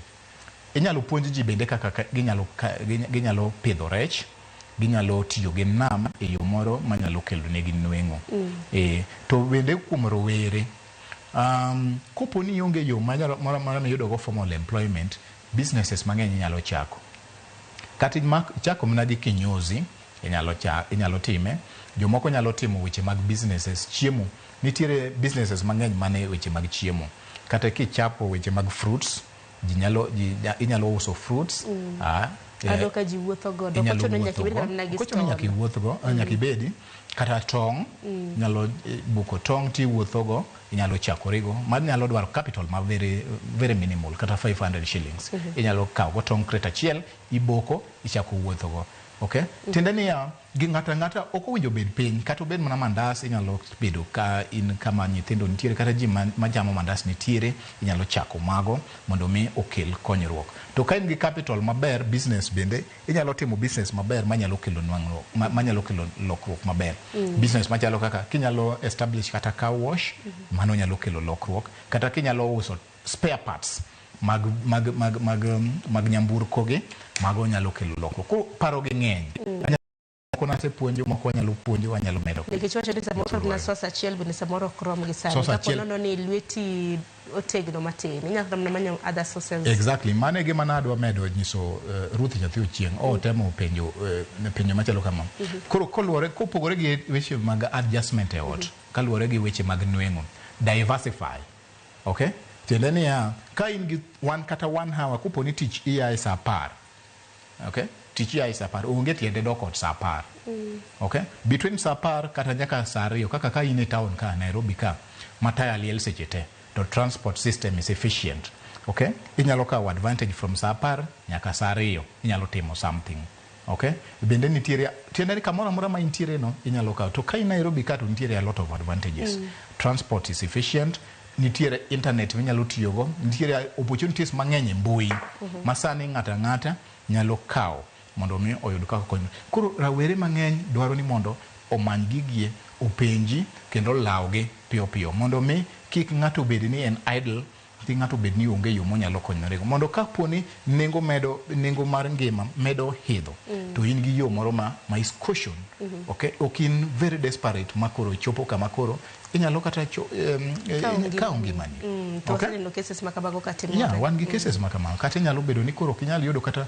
inyalo puonj ji bende kaka ginyalo pidho rech, ginyalo tiyo gi nam e yo moro manyalo kelo negi nweng'o. To bende kuom rowere, kopo ni ionge yo moro amora miyudogo formal employment, businesses mang'eny inyalo chako. Kata chako mana gi kinyozi, inyalo time. Jomoko nyalo timo weche mag businesses, chiemo. Nitiere businesses mang'eny mane weche mag chiemo. Kata kichapo weche mag fruits, inyalo uso fruits. Aneno ka ji wuotho godo. Inyalo Kochuno nyaka ibed wuotho mana gi go. Kochuno nyaka stall. iwuothgo, nyaka ibedi. Kata tong', inyalo buko tong' tiwuothogo, inyalo chakorigo. Mano nyalo dwaro capital ma very, very minimal, kata 500 shillings. Inyalo kawo go tong' crate achiel, iboko, ichako wuothogo. Okay? Tiende niya, gi ng'ato ang'ata ok owinjo bed piny, kata obed mana mandas, inyalo bedo ka in kama nyithindo nitiere, kata ji machamo mandas nitiere, inyalo chako mago mondo mi okel konyruok. To ka in gi capital maber, business bende, inyalo timo business maber manyalo kelo nwang'ruok, manyalo kelo lokruok maber. Business machalo kaka kinyalo establish kata car wash, mano nyalo kelo lokruok, kata kinyalo uso spare parts mag nyamburko gi, mago nyalo kelo lokruok. Koro paro gi ng'eny. Moko nasepuonjo, moko wanyalo puonjo, wanyalo medo. Nikech wacho ni samoro na source achiel bende samoro ok rom gi sani. Source Kapo achiel. nono ni lweti otegno matin, inyalo mana manyo other sources. Exactly. Mano e gima nadwa medo nyiso Ruth nyathi Ochieng'. Otemo penjo penjo machalo kama. Koro koluwore, kopogore gi weche mag adjustment e ot, kaluwore gi weche mag nweng'o, diversify. Okay? Tiende niya, ka in gi one kata 1 hour, kopo ni tich iya e saa 10. Okay? Tich iya e saa 10, onge tiende dok ot saa 10. Okay? Between saa 10 kata nyaka saa 2, kaka ka in e town ka, Nairobi ka, ma taya liel seche te, to transport system is efficient. Okay? Inyalo kawo advantage from saa 10 nyaka saa 2, inyalo timo something. Okay? Bende nitiere, tiende ni kamoro amora ma intiere no, inyalo kawo. To ka in Nairobi ka to nitiere a lot of advantages. Transport is efficient, nitiere internet minyalo tiyogo, nitiere opportunities mang'eny e mbui ma sani ng'ato ang'ata nyalo kawo mondo mi oyud kaka konyo. Koro rawere mang'eny dwaro ni mondo omany gigie, openji kendo olawgi piyo piyo mondo mi kik ng'ato bed ni en idle, kik ng'ato bed ni onge yo monyalo konyorego. Mondo kapo ni nengo mar ngima medo idho, to in gi yo moro ma is caution. Okay? Ok in very desperate ma koro chopo kama koro Inyalo kata kawo ngimani. To waseneno cases ma kamago katimore. Yeah, wan gi cases ma kamago. Kata inyalo bedo ni koro ok inyal yudo kata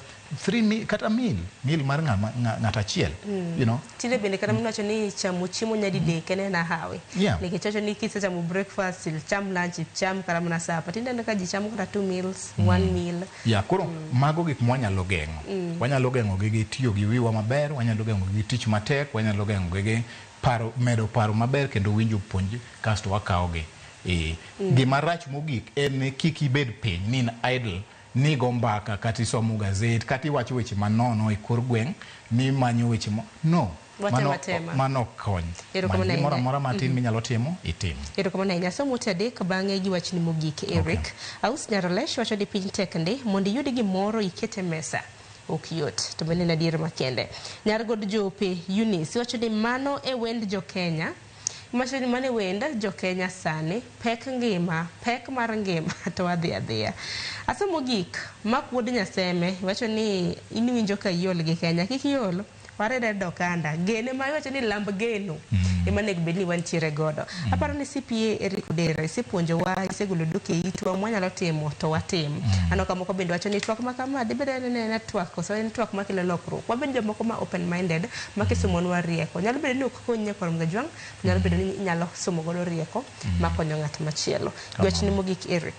kata meal mar ng'at achiel. You know. Tinde bende kata minuwacho ni chamo chiemo nyadidek en hawi. Nikech wacho ni kisechamo breakfast, icham lunch, icham kata mana supper. Tinde aneno ka ji chamo kata 2 meals, 1 meal. Yeah, koro mago gik mwanyalo geng'o. Wanyalo geng'o gi tiyo gi wiwa maber, wanyalo geng'o gi tich matek, wanyalo geng'o gi paro, medo paro maber kendo winjo puonj kasto wakawogi. Gima rach mogik en ni kik ibed piny ni in idle, ni go mbaka kata isomo gazet kata iwacho weche manono e kor gweng' ni manyo weche no. Mano kony. Gimoro amora matin minyalo timo, itim. Erokamano ahinya. Somo ute adek bang'e gi wachni mogik, Eric. Aus Nyaralesh wacho ni piny tek ndi, mondo iyud gimoro iket e mesa ok yot. To bende en adier makende. Nyargod Jope Eunice wacho ni mano e wend jo Kenya. Wacho ni mano e wend jo Kenya sani, pek ngima, pek mar ngima to wadhi adhiya. Asomo gik Mark wuod Nyaseme wacho ni in iwinjo ka iol gi Kenya, kik iol. Warere dokanda gene ma iwacho ni lamb geno ema onego bed ni wantiere godo. Aparo ni CPA Eric Odera isepuonjowa, isegolo duke itwa mwanyalo timo to watim. Aneno ka moko bende wacho ni twak ma kama dibed ni en twak koso en twak makelo lokruok. Wabed jomoko ma open minded ma kisomonwa rieko. Nyalo bedo ni ok konyi nyakwar Mgajwang', nyalo bedo ni inyalo somo godo rieko makonyo ng'at machielo. Wachni mogik Eric.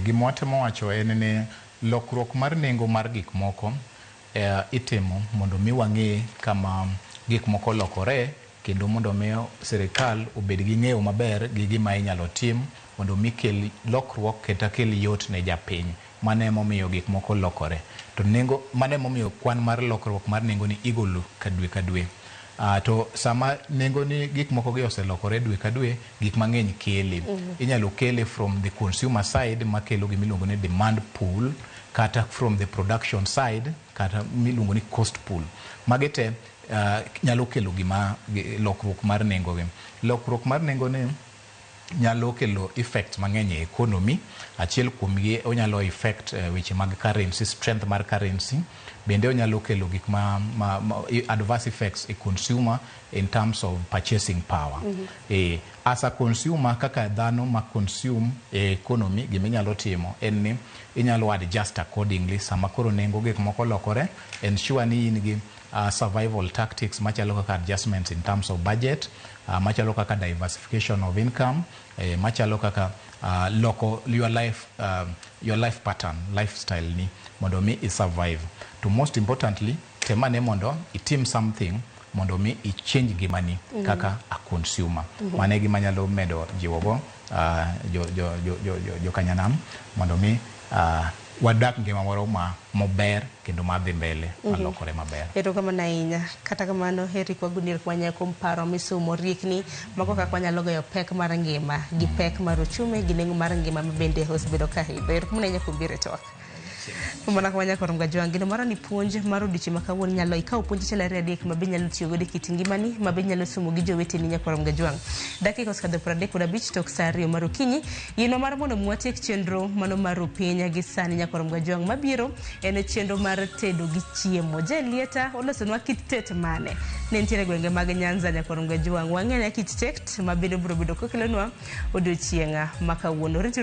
Gima watemo wacho en ni lokruok mar nengo mar gik moko itimo mondo mi wang'e kama gik moko lokore kendo mondo mi sirikal obed gi ng'eyo maber gi gima inyalo tim mondo mi kel lokruok kata kel yot ne japiny. Mano emomiyo gik moko lokore. To nengo, mano emomiyo kwan mar lokruok mar nengo ni igolo ka dwe ka dwe. To sama nengo ni gik moko gi oselokore dwe ka dwe, gik mang'eny kele. Inyalo kele from the consumer side makelo gima iluongo ni demand pool, kata from the production side kata miluongo ni cost pool. Magi te nyalo kelo gima lokruok mar nengo gi. Lokruok mar nengo ni nyalo kelo effects mang'eny e economy. Achiel kuomgi onyalo effect weche mag currency, strength mar currency. Bende onyalo kelo gik ma adverse effects e consumer in terms of purchasing power. As a consumer, kaka dhano ma consume e economy, giminyalo timo en ni inyalo adjust accordingly. Sama koro nengo gik moko lokore, ensure ni in gi survival tactics machalo kaka adjustments in terms of budget, machalo kaka diversification of income, machalo kaka loko your life pattern, lifestyle ni mondo mi i survive. To most importantly, temane mondo itim something mondo mi i change ngimani kaka a consumer. Mano e gima nyalo medo jiwogo jokanyanam mondo mi wadak ngima moro ma mober kendo madhi mbele, malokore maber. Erokamano ahinya. Kata kamano Eric wagunie kwanya kuom paro misomo riekni mago kaka wanyalo goyo pek mar ngima gi pek mar uchumi gi nengo mar ngima ma bende osebedo ka idho. Erokamano ahinya kuom biro e twak. Mana kaka wanyalo Mgajwang', geno mara ni puonj mar odiochieng' ma kawuono nyalo ikawo puonj achiel ariyo adek ma be nyalo tiyo godo e kit ngimani, ma be nyalo somo gi joweteni nyakwar Mgajwang'. Dakika osekadho 35 tok sa 2 mar okinyi. Yienwa mar mondo watiek chenro mano mar piny gi sani nyakwar Mgajwang' mabiro en chenro mar tedo gi chiemo. Jane Lieta olosonwa kit tet mane ne nitiere gwenge mag Nyanza nyakwar Mgajwang'. Wang'e kit tet ma bende biro bedo kokelonwa odiochieng' ma kawuono.